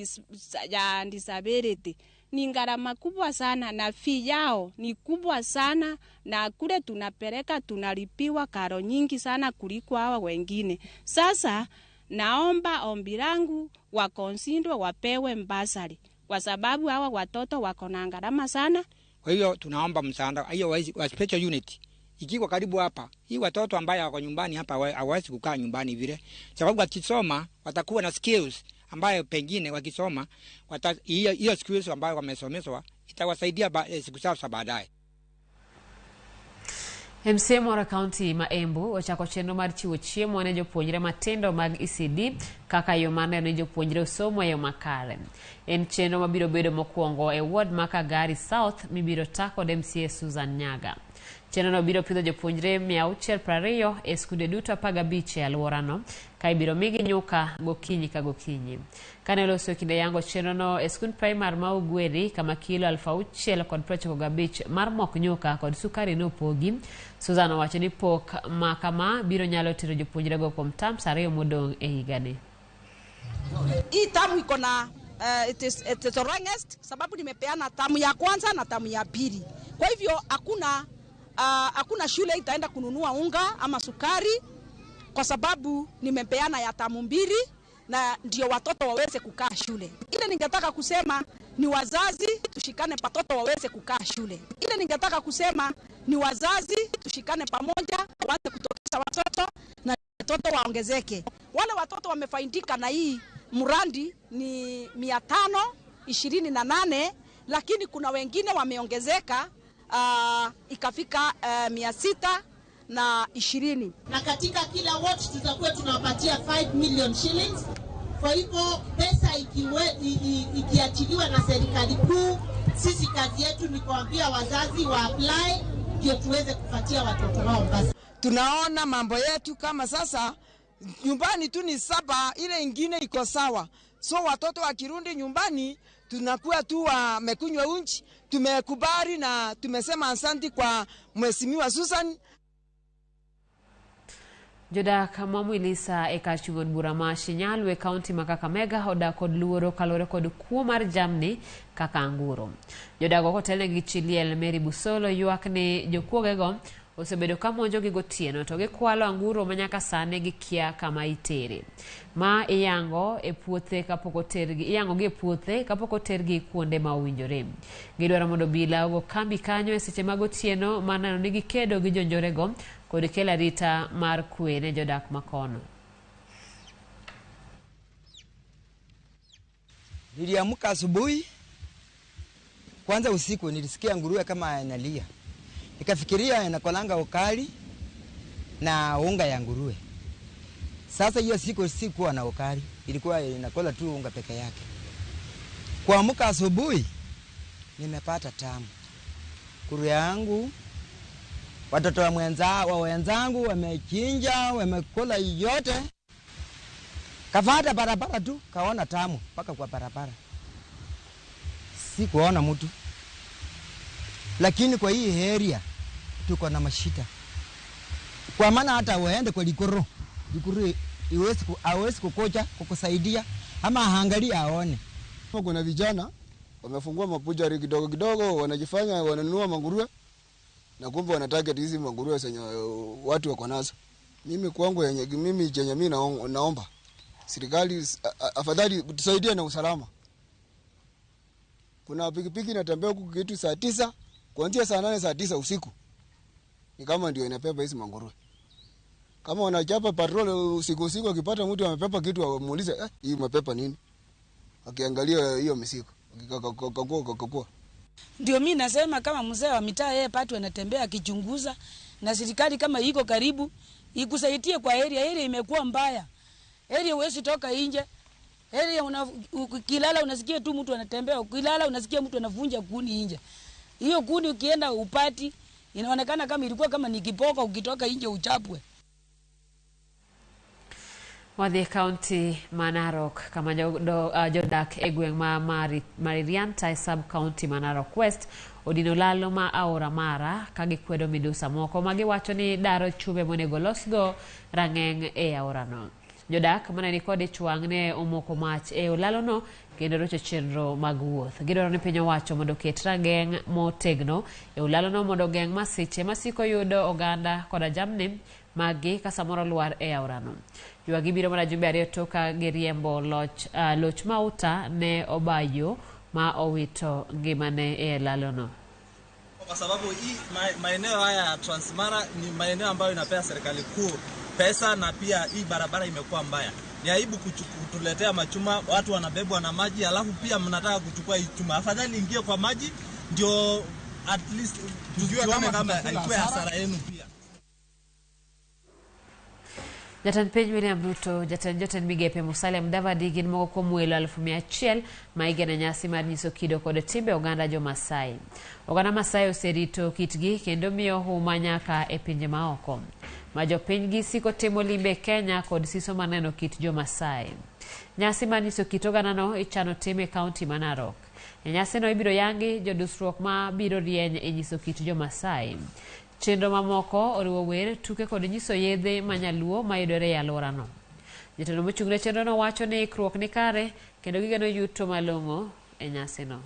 ya disability ni gharama kubwa sana, na fee yao ni kubwa sana, na kule tunapeleka tunalipiwa karo nyingi sana kuliko hawa wengine. Sasa naomba ombi langu wakonsindwe wapewe basari, kwa sababu hawa watoto wako na gharama sana. Kwa hiyo tunaomba msaada hiyo wa special unit ikiwa karibu hapa. Hii watoto ambao wako nyumbani hapa hawawezi kukaa nyumbani vile, sababu wakisoma watakuwa na skills ambayo pengine wakisoma hiyo skills ambayo wamesomeshwa itawasaidia siku zao baadaye. MCA moro kaunti ma Embu ochako chenro mar chiwo chiemo ne jopuonjre matindo mag ECD kaka yo mar neno ni jopuonjre osomo e yo makare. En chenro mabiro bedo mokwongo e ward ma Kagari South mibiro ta kod MCA Susan Nyaga. Chenrono biro pidho jopuonjre 620 e skunde duto 15 e alworano, ka ibiro migi nyuka gokinyi ka gokinyi. Kane oloso e kinde yango chenrono e skund primar ma Ugweri kama kilo 6,095 mar mok nyuka kod sukari nopogi, Susan owacho ni pok ma kama biro nyalo tero jopuonjrego kuom terms 2 modong' e higani. Hii tamu iko na It is the wrongest, sababu nimepeana tamu ya kwanza na tamu ya pili. Kwa hivyo hakuna shule itaenda kununua unga ama sukari kwa sababu nimepeana ya tamu mbili na ndio watoto waweze kukaa shule. Ile ningetaka kusema ni wazazi tushikane, watoto waweze kukaa shule. Ile ningetaka kusema ni wazazi tushikane pamoja, waanze kutokeza watoto na watoto waongezeke. Wale watoto wamefaidika na hii mradi ni 528, lakini kuna wengine wameongezeka ikafika 620. Na katika kila ward tutakuwa tunawapatia 5 million shillings. Kwa hivyo pesa ikiachiliwa na serikali kuu, sisi kazi yetu ni kuambia wazazi wa apply ndio tuweze kupatia watoto wao basi. Tunaona mambo yetu kama sasa nyumbani tu ni 7, ile ingine iko sawa. So watoto wakirudi nyumbani tunakuwa tu wamekunywa unji. Tumekubali na tumesema asante kwa Mheshimiwa Susan. Jodak ma Mwilisa e kar chung' od bura ma Shinyalu e kaunti ma Kakamega odak kod luoro kaluwore kod kuo mar jamni kaka anguro. Jodak go kotelnegi gi chi liel Mary Busolo ywak ni jokuogego osebedo ka monjogi gotieno to gikwalo anguro ma nyaka sani gikia kama itere. Ma iyango e puothe kapok otergi, iyango gi e puothe kapok otergi kuonde ma owinjore. Gidwaro mondo obila ogo kambi kanyo e seche mag otieno mar neno ni gikedo gi jonjorego kod kelo arita mar kwe ne jodak makono. Niliamka asubuhi, kwanza usiku nilisikia nguruwe kama analia. Nikafikiria inakolanga ukali na unga ya nguruwe. Sasa hiyo siku sikuwa na ukali, ilikuwa inakola tu unga peke yake. Kuamka asubuhi nimepata tamu. Nguruwe yangu, watoto wa wenzangu wamechinja, wamekula yote. Kafata barabara tu, kaona tamu mpaka kwa barabara. Sikuona mtu. Lakini kwa hii area tuko na mashida. Kwa maana hata waende kwa Likuru, Likuru hawezi kukoja kukusaidia ama aangalie aone. Kuna vijana wamefungua mapuchari kidogo kidogo, wanajifanya wananunua manguruwe na kumbe wana target hizi manguruwe zenye watu wako nazo. Mimi kwangu yenye mimi chenye mimi naomba serikali afadhali tusaidie na usalama. Kuna pikipiki inatembea huku kitu saa 9 kuanzia saa 8 saa 9 usiku. Ni kama ndio inapepa hizi manguruwe. Kama wanachapa patrol usiku usiku, akipata mtu amepepa kitu amuulize, hii umepepa nini? Akiangalia hiyo misiku, akikakakua. Ndio mimi nasema kama mzee wa mitaa yeye patu anatembea akichunguza, na serikali kama iko karibu ikusaidie kwa area. Area imekuwa mbaya. Area huwezi toka nje. Area ukilala unasikia tu mtu anatembea, ukilala unasikia mtu anavunja kuni nje. Hiyo kuni ukienda upati, inaonekana kama ilikuwa kama ni kipoka, ukitoka nje uchapwe. Wadhi kaunti ma Narok kama jodak e gweng' ma Maririanta e sub county ma Narok West odino lalo ma aora Mara ka gikwedo midusa moko ma giwacho ni daro chumbe monego losgo rang'eng' e aorano. Jodak mane nikod ich wang' ne omoko mach e olalono kendo rocho chenro mag wuoth. Gidwaro ni piny owacho mondo oket rageng' motegno e olalono mondo ogeng' masiche masiko yudo oganda koda jamni maggi ka samoro lwar e aorano. Ywak biro mana jumbe ariyo tok ka giriembo loch mauta ne obayo ma owito ngimane e lalono. Kwa sababu hii maeneo haya ya Transmara ni maeneo ambayo inapea serikali kuu pesa, na pia hii barabara imekuwa mbaya. Ni aibu kutuletea machuma, watu wanabebwa na maji, alafu pia mnataka kuchukua hii chuma. Afadhali ingie kwa maji ndio at least tujue kama haikuwa hasara yenu pia. Jatend piny William Ruto, jatend jotend migepe Musalia Mudavadi gin moko kuom welo 100,000 ma igeno nyasi mar nyiso kido kod timbe oganda jo-Maasai. Oganda Maasai oserito kitgi kendo miyo huma nyaka e pinje maoko. Ma jopinygi siko timo limbe Kenya kod siso mar neno kit jo-Maasai. Nyasi mar nyiso kit ogandano ichano tim e kaunti ma Narok. E nyasino ibiro yangi jodusruok ma biro rieny e nyiso kit jo-Maasai. Chenro mamoko oriwo wer, tuke kod nyiso yedhe manyaluo mayudore e alworano. Jatelo mochung' ne chenrono wacho ni ikruok ni kare kendo gigeno yuto malong'o e nyasino.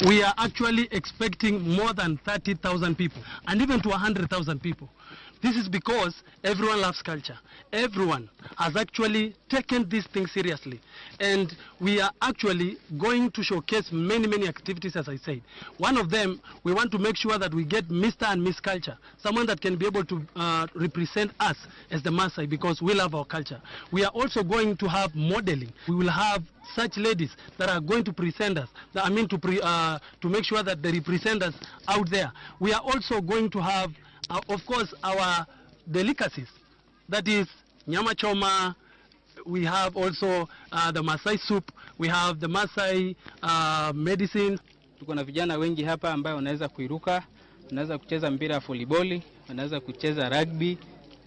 We are actually expecting more than 30,000 people and even to 100,000 people. This is because everyone loves culture. Everyone has actually taken this thing seriously. And we are actually going to showcase many, many activities, as I said. One of them, we want to make sure that we get Mr. and Miss Culture, someone that can be able to represent us as the Maasai, because we love our culture. We are also going to have modeling. We will have such ladies that are going to present us, I mean to make sure that they represent us out there. We are also going to have, of course, our delicacies, that is nyama choma. We have also the Maasai soup, we have the Maasai medicine. Tuko na vijana wengi hapa ambao wanaweza kuiruka, wanaweza kucheza mpira wa volleyball, wanaweza kucheza rugby,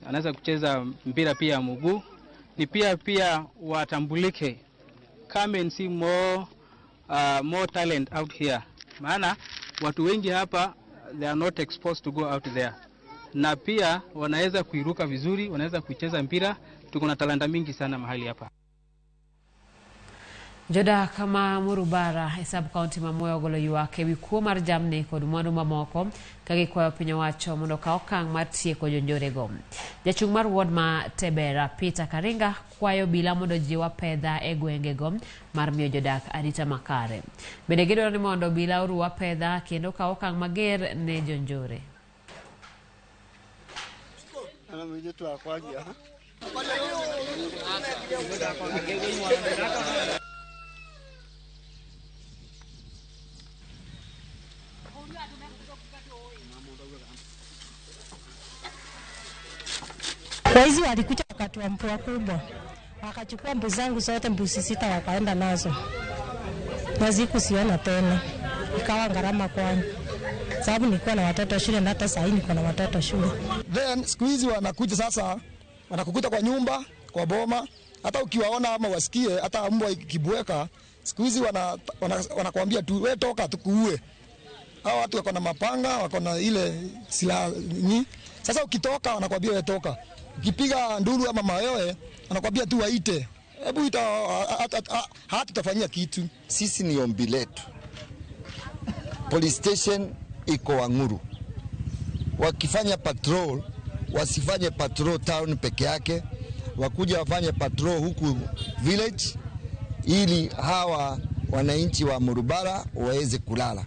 wanaweza kucheza mpira pia mguu. Ni pia watambulike. Come and see more talent out here. Maana watu wengi hapa they are not exposed to go out there. Na pia wanaweza kuiruka vizuri, wanaweza kucheza mpira. Tuko na talanta mingi sana mahali hapa. Jodak ma Murubara e sub county ma Mwea ogolo ywak ewi kuo mar jamni kod mwandu mamoko ka gikwayo piny owacho mondo okaw okang' mar tieko jonjorego. Jachung' mar ward ma Tebera Peter Karinga kwayo obila mondo ojiw apedha e gwengego mar miyo jodak arita makare. Bende gidwaro ni mondo obila oru apedha kendo okaw okang' mager ne jonjore. Waizi walikuja wakati wa mvua kubwa, wakachukua mbuzi zangu zote, mbuzi 6 wakaenda nazo, na sikuziona tena, ikawa gharama kwangu sababu nilikuwa na watoto shule na hata sasa niko na watoto shule. Then siku hizi wanakuja sasa, wanakukuta kwa nyumba, kwa boma, hata ukiwaona ama wasikie, hata mbwa ikibweka, siku hizi wanakuambia tu wewe toka tukuue. Hao watu wako na mapanga, wako na ile silaha ni. Sasa ukitoka wanakuambia wewe toka. Ukipiga nduru ama mayowe wanakuambia tu waite. Hebu ita hatutafanyia kitu. Sisi ni ombi letu. Police station iko Wang'uru. Wakifanya patrol, wasifanye patrol town peke yake, wakuja wafanye patrol huku village ili hawa wananchi wa Murubara waweze kulala.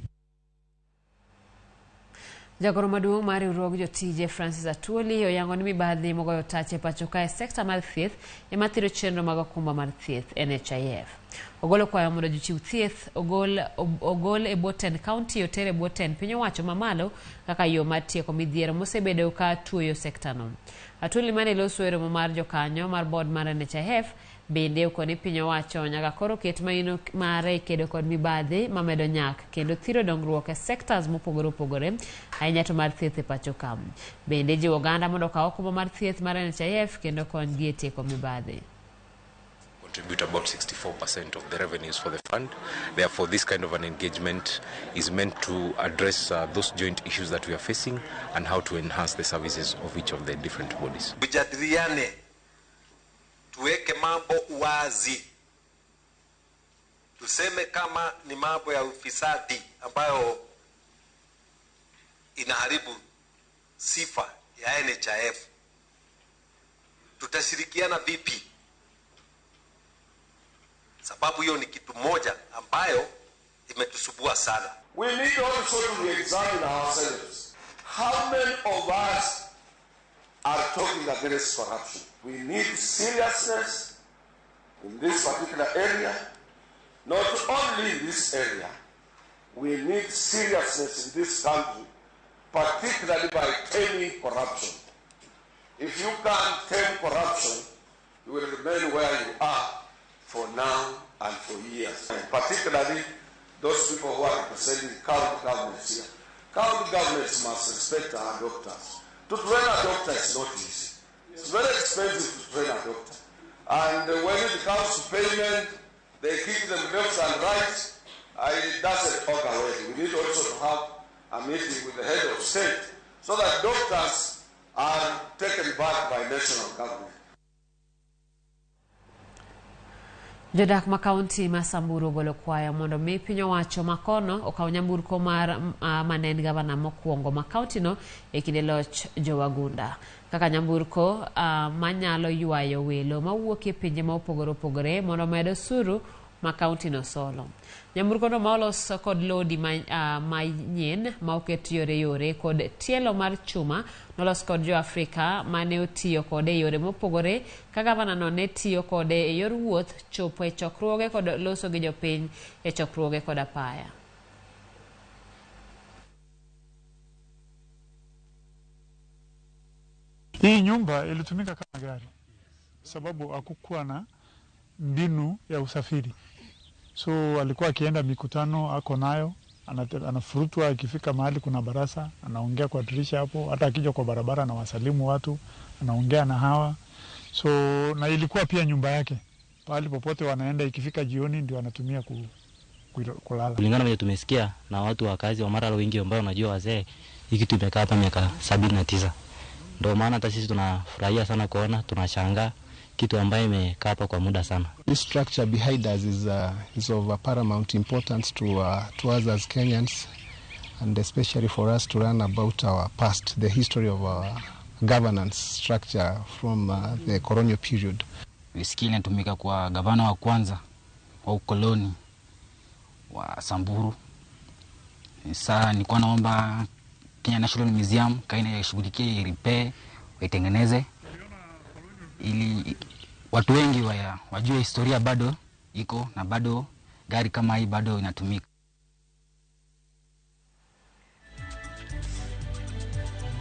Jagoro maduong' mar riwruog jotije Francis Atwoli oyango ni mibadhi mogoyo tach e pacho kae sekta mar thieth ema thiro chenro mag okumba mar thieth NHIF. Ogolo kwayo mondo jochiw thieth ogol e bwo tend county oter e bwo tend piny owacho mamalo kaka yo mar tieko midhiero mosebedo ka tuoyo sektano. Atwoli mane loso e romo mar jokanyo mar board mar NHIF bende okoni piny owacho nyaka koro ket maino mare kedo kod mibadhi mamedo nyak kendo thiro dongruok e sectors mopogore opogore ahinya to mar thieth e pacho ka. Bende jiwo oganda mondo okaw okumba mar thieth mar NHIF kendo konygi e tieko mibadhi. Contribute about 64% of the revenues for the fund. Therefore, this kind of an engagement is meant to address those joint issues that we are facing and how to enhance the services of each of the different bodies. Tujadiliane, tuweke mambo wazi, tuseme kama ni mambo ya ufisadi ambayo inaharibu sifa ya NHIF. Tutashirikiana vipi? Sababu hiyo ni kitu moja ambayo imetusubua sana. We need also to re-examine ourselves. How many of us are talking against corruption? We need seriousness in this particular area. Not only in this area, we need seriousness in this country, particularly by taming corruption. If you can't tame corruption, you will remain where you are for now and for years. And particularly those people who are representing county governments here. County governments must respect our doctors. To train a doctor is not easy. It's very expensive to train a doctor. And when it comes to payment, they kick them left and right, It doesn't augur well. We need also to have a meeting with the head of state so that doctors are taken back by national government. Jodak ma kaunti ma Samburu ogolo kwayo mondo mi piny owacho ma kono okaw nyamburko mar mane en gavana mokwongo ma kauntino e kinde loch jowagunda kaka nyamburko manyalo ywayo welo mawuok e pinje ma opogore opogore mondo omed osuru ma kauntino solo. Nyamburko no ma olos kod lodi manyien ma oket yore yore kod tielo mar chuma nolos kod jo Afrika mane otiyo kode e yore mopogore ka gavana no ne tiyo kode e yor wuoth, chopo e chokruoge kod loso gi jopiny e chokruoge kod apaya. Hii nyumba ilitumika kama gari sababu hakukuwa na mbinu ya usafiri. So alikuwa akienda mikutano ako nayo, anafurutwa akifika mahali kuna barasa, anaongea kwa dirisha hapo, hata akija kwa barabara anawasalimu watu, anaongea na hawa. So na ilikuwa pia nyumba yake. Pahali popote wanaenda ikifika jioni ndio anatumia kulala. Kulingana na tumesikia na watu wakazi wa Maralal wengi ambao wanajua wazee, hiki tumekaa hapa miaka 79. Ndio maana hata sisi tunafurahia sana kuona, tunashangaa kitu ambaye imekaa hapa kwa muda sana. This structure behind us is of paramount importance to us as Kenyans, and especially for us to learn about our past, the history of our governance structure from the colonial period. Whisky inatumika kwa gavana wa kwanza wa ukoloni wa Samburu. Sasa nilikuwa naomba Kenya National Museum kaina ishughulikie, repair, waitengeneze ili watu wengi wajue historia bado iko na bado gari kama hii bado inatumika.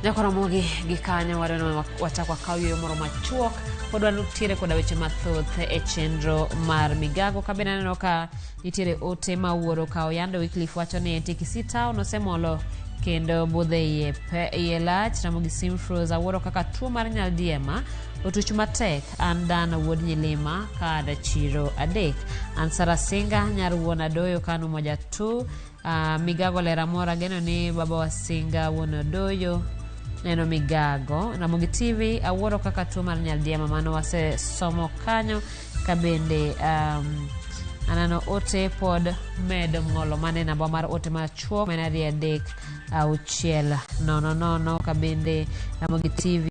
Jakoromogi gikanyo wareno wachakwa kaw yueyo moro machuok pod wantiere koda weche mathoth e chenro mar migago. Kabende aneno ka nitiere ote ma wuoro ka Oyando Wycliffe wacho ni entie Kisii town osemolo kendo budhe iye lach. Ramogi Simfros awuoro kaka tuo mar nyaldiema otuch matek. An dana wuod Nyilima kada chiro 3. An Sara Singa nyar wuon Adoyo kanu 1 2. Migago lera mora geno ni baba wa Singa wuon Adoyo neno migago. Ramogi TV awuoro kaka tuo mar nyaldiema mano wasesomo kanyo. Kabende anano ote pod medo ng'olo mane namba mar ote machuok en 2 3 6 0 0. Kabende Ramogi TV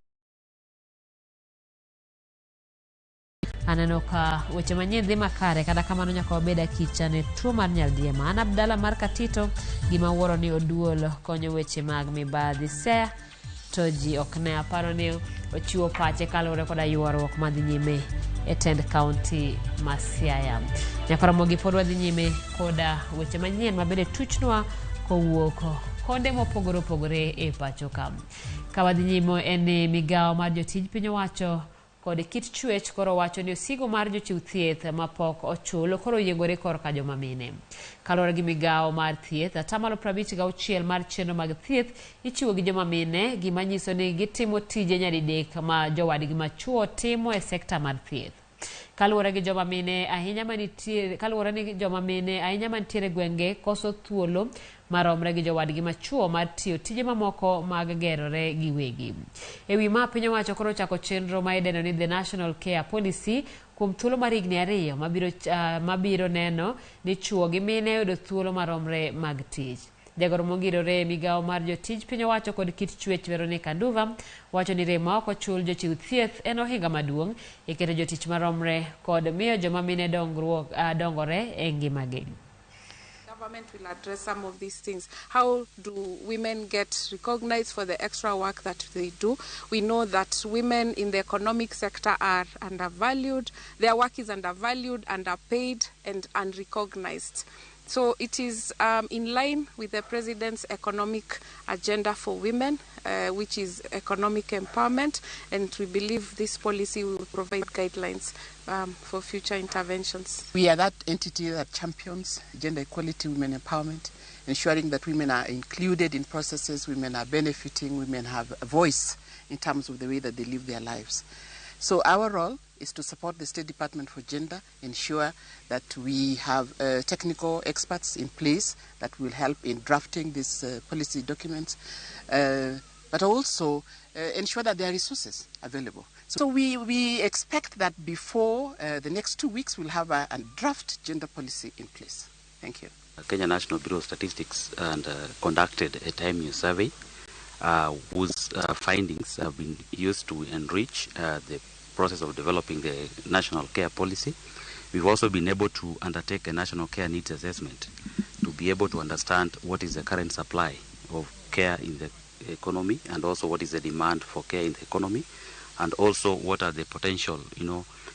aneno ka weche manyien dhi makare, kata kamano nyaka wabed akicha ne tuo mar nyaldiema. An Abdalla mar Katito, gima wuoro ni Oduol konyo weche mag mibadhi Siaya to ji ok ne. Aparo ni ochiwo pache kaluwore koda ywaruok madhi nyime e tend kaunti ma Siaya. Nyakoromogi pod wadhi nyime koda weche manyien mabende tuchnwa kowuok konde mopogore opogore e pacho ka. Ka wadhi nyime en ni migawo mar jotij piny owacho kod kit chwech koro wacho ni osigo mar jochiw thieth mapok ochul koro oyiengore korka joma mine. Kaluwore gi migawo mar thieth, 56% mar chenro mag thieth ichiwo gi joma mine, gima nyiso ni gitimo tije nyadidek ma jowadgi machuo timo e sekta mar thieth. Kaluwore gi joma mine ahinya manitiere kaluwore ni joma mine ahinya mantiere gwenge koso thuolo maromre gi jowadgi machuo mar tiyo tije mamoko mag gerore giwegi. E wi ma piny owacho koro ochako chenro ma idendo ni The National Care Policy kuom thuolo mar higni 2 mabiro neno ni chuo gi mine yudo thuolo maromre mag tich. Jagoro mongirore e migawo mar jotij piny owacho kod kit chwech Veronica Nduva wacho ni rem ma ok ochul jochiw thieth en ohinga maduong' e keto jotich maromre kod miyo joma mine dongore e ngimagi. Government will address some of these things. How do women get recognized for the extra work that they do? We know that women in the economic sector are undervalued. Their work is undervalued, underpaid, and unrecognized. So it is in line with the President's economic agenda for women, which is economic empowerment, and we believe this policy will provide guidelines for future interventions. We are that entity that champions gender equality, women empowerment, ensuring that women are included in processes, women are benefiting, women have a voice in terms of the way that they live their lives. So our role is to support the State Department for Gender, ensure that we have technical experts in place that will help in drafting these policy documents, but also ensure that there are resources available. So we expect that before the next 2 weeks, we'll have a draft gender policy in place. Thank you. Kenya National Bureau of Statistics and conducted a time use survey whose findings have been used to enrich the process of developing the national care policy. We've also been able to undertake a national care needs assessment to be able to understand what is the current supply of care in the economy, and also what is the demand for care in the economy, and also what are the potential,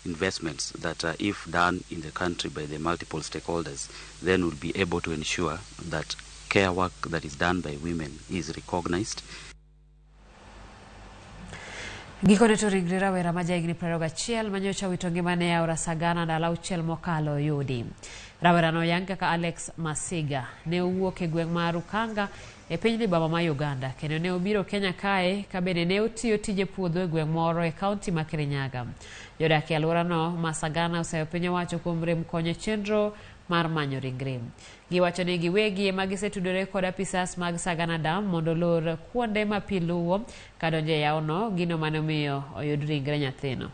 investments that if done in the country by the multiple stakeholders, then we'll be able to ensure that care work that is done by women is recognized. Gikone to ringre rawera ma jahigni 21 manyocha owito ngimane e aora Sagana ndalo auchiel mokalo oyudi. Rawerano oyang kaka Alex Masiga ne owuok e gweng' mar Rukanga e piny libamba ma Uganda kendo ne obiro Kenya kae ka bende ne otiyo tije puodho e gweng' moro e kaunti ma Kirinyaga. Jodak e alworano ma Sagana oseyo piny owacho kuom rem konyo e chenro mar manyo ringre. Giwacho ni giwegi ema gisetudore kod apisas mag Sagana Dam mondo olor kuonde ma pi luwo kadonjo e yawono, gino mane omiyo oyud ringre nyathino.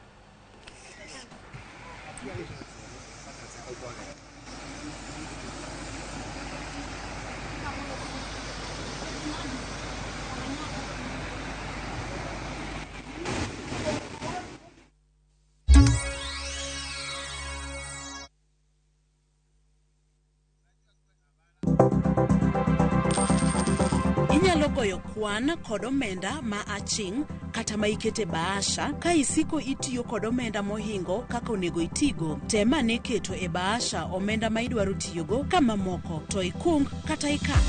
Inyalo goyo kwan kod omenda ma aching' kata ma ikete bahasha ka isiko itiyo kod omenda mohingo kaka onego itigo. Tem ane keto e bahasha omenda ma idwaro tiyogo ka mamoko to ikung kata ikan.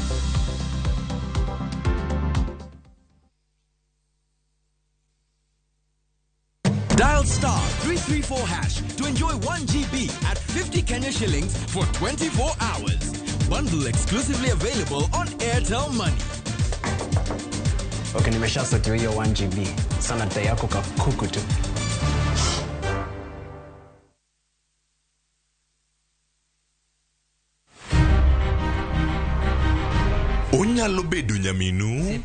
Dial star 334 hash to enjoy 1 GB at 50 Kenya shillings for 24 hours. Bundle exclusively available on Airtel Money. Okay, nimesha hiyo 1 GB. Sana data yako kakuku tu. Onyalo bedo nyaminu,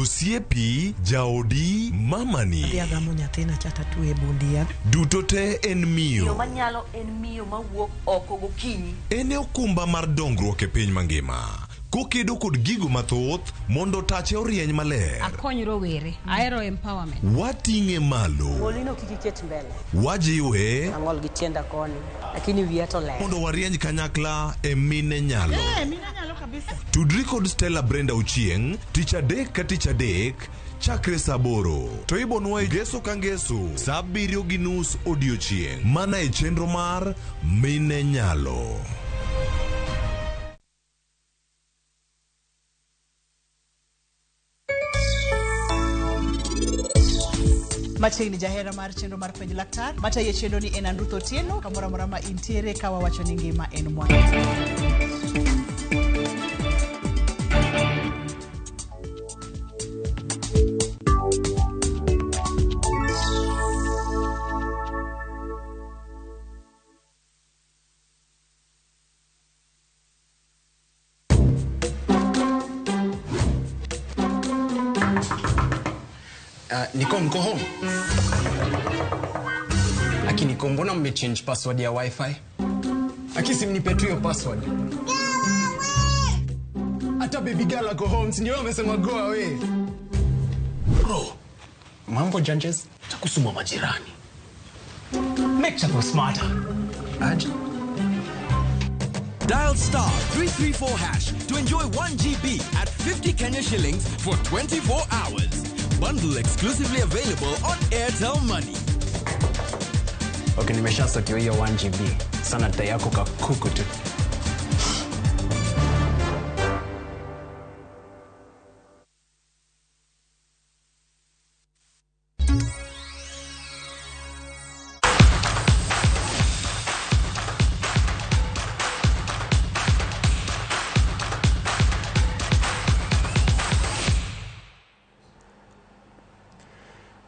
osiepi, jaodi, mamani. Adhi agamo nyathina cha tatwe e bundia. Duto te en miyo. Manyalo en miyo mawuok oko gokinyi. En e okumba mar dongruok e piny mangima. Kokedo kod gigo mathoth mondo tache orieny maler. Akony rowere, ahero empowerment. Wating'e malo. Golino kik iket mbele. Wajiwe. Ang'ol gi tienda koni, lakini wiya to ler. Mondo warieny kanyakla e mine nyalo. Mine nyalo kabisa. Tudri kod Stella Brenda Ochieng' tich adek ka tich adek chakre saa 8 to ibonwa ngeso ka ngeso saa 7:30 odiochieng' mana e chenro mar Mine Nyalo. Machiegni jahera mar chenro mar penj laktar mataye chenro ni en Andruth Otieno kamoro amora ma intiere ka wawacho ni ngima en mwandu. Niko mko home? Aki Niko, mbona mmechange password ya wifi? Aki simnipe tu hiyo password. Hata baby girl ako home, si ndio amesema go away. Bro, mambo janjes, takusuma majirani. Make Chapo smarter. Aje. Dial star 334 hash to enjoy 1 GB at 50 Kenya shillings for 24 hours. Bundle exclusively available on Airtel Money. Okay, nimesha sort hiyo 1 GB. Sana data yako kakuku tu.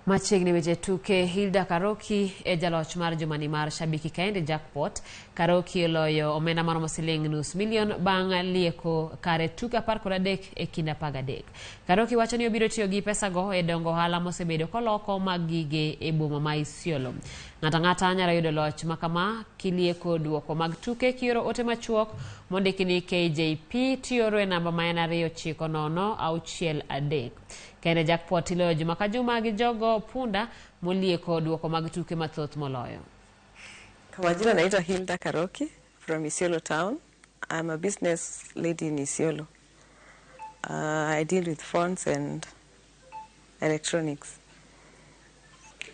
Machiegni weche tuke, Hilda Karoki e jaloch mar jumani mar Shabiki Kaende Jackpot. Karoki oloyo omenda maromo siling 500,000 bang' lieko kare tuke 13 e kind 13. Karoki wacho ni obiro tiyo gi pesago e dongo ohala mosebedo koloko mag gige e boma ma Isiolo. Ng'ato ang'ata nyalo yudo loch makama kilieko duoko mag tuke kioro ote machuok mondiki ni KJP tioro e namba ma en 29063. Kaende Jackpot iloyo juma ka juma gi jogo punda molieko duoko mag tuke mathoth moloyo. Kwa majina naitwa Hilda Karoki from Isiolo town. I'm a business lady in Isiolo. I deal with phones and electronics.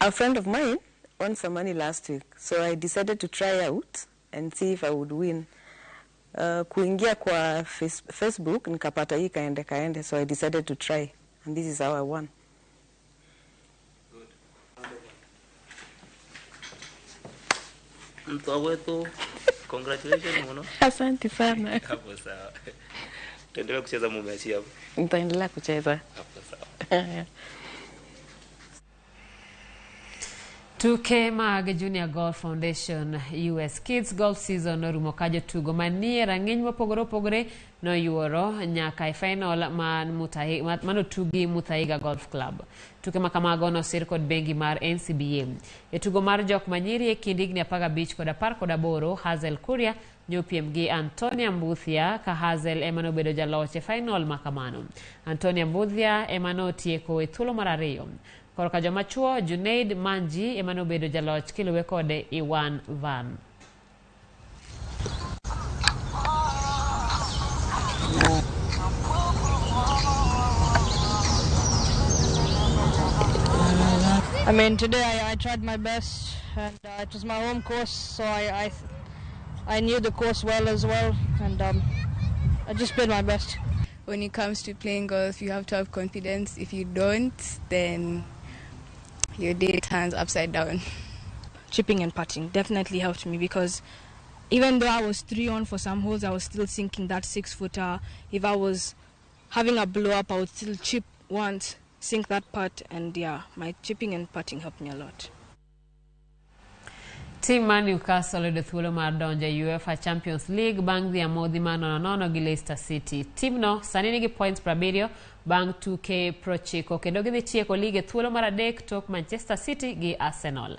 A friend of mine won some money last week, so I decided to try out and see if I would win. Kuingia kwa Facebook nikapata hii Kaende Kaende, so I decided to try, and this is how I won. Mtu wetu, congratulations muno. Asante sana. Hapo sawa. Utaendelea kucheza mumeachia hapo? Nitaendelea kucheza. Hapo sawa. Tuke mag Junior Golf Foundation US Kids Golf Season norumo ka jotugo manie rang'iny mopogore opogore noyuoro nyaka e final manotugi Muthaiga Golf Club. Tuke makamago nosir kod bengi mar NCBA. E tugo mar jok manyiri e kind higni 15 kod 18, Hazel Kuria nyopiem gi Antonia Mbuthia ka Hazel ema nobedo jaloch e final makamano. Antonia Mbuthia ema notieko e thuolo mar 2. Korka joma chuo, Junaid Manji ema nobedo jaloch kiluwe kode Iwan Van. I mean, today I tried my best, and it was my home course, so I knew the course well as well, and I just played my best. When it comes to playing golf, you have to have confidence. If you don't, then your day turns upside down. Chipping and putting definitely helped me, because even though I was 3 on for some holes, I was still sinking that 6-footer. If I was having a blow up, I would still chip once, sink that putt, and yeah, my chipping and putting helped me a lot. Team mar Newcastle oyudo thuolo mar donjo e UEFA Champions League bang' dhi amodhi mar 0-0 gi Leicester City. Timno sani nigi points 70 bang' tuke 90 kendo gidhi tieko lig e thuolo mar 3 tok Manchester City gi Arsenal.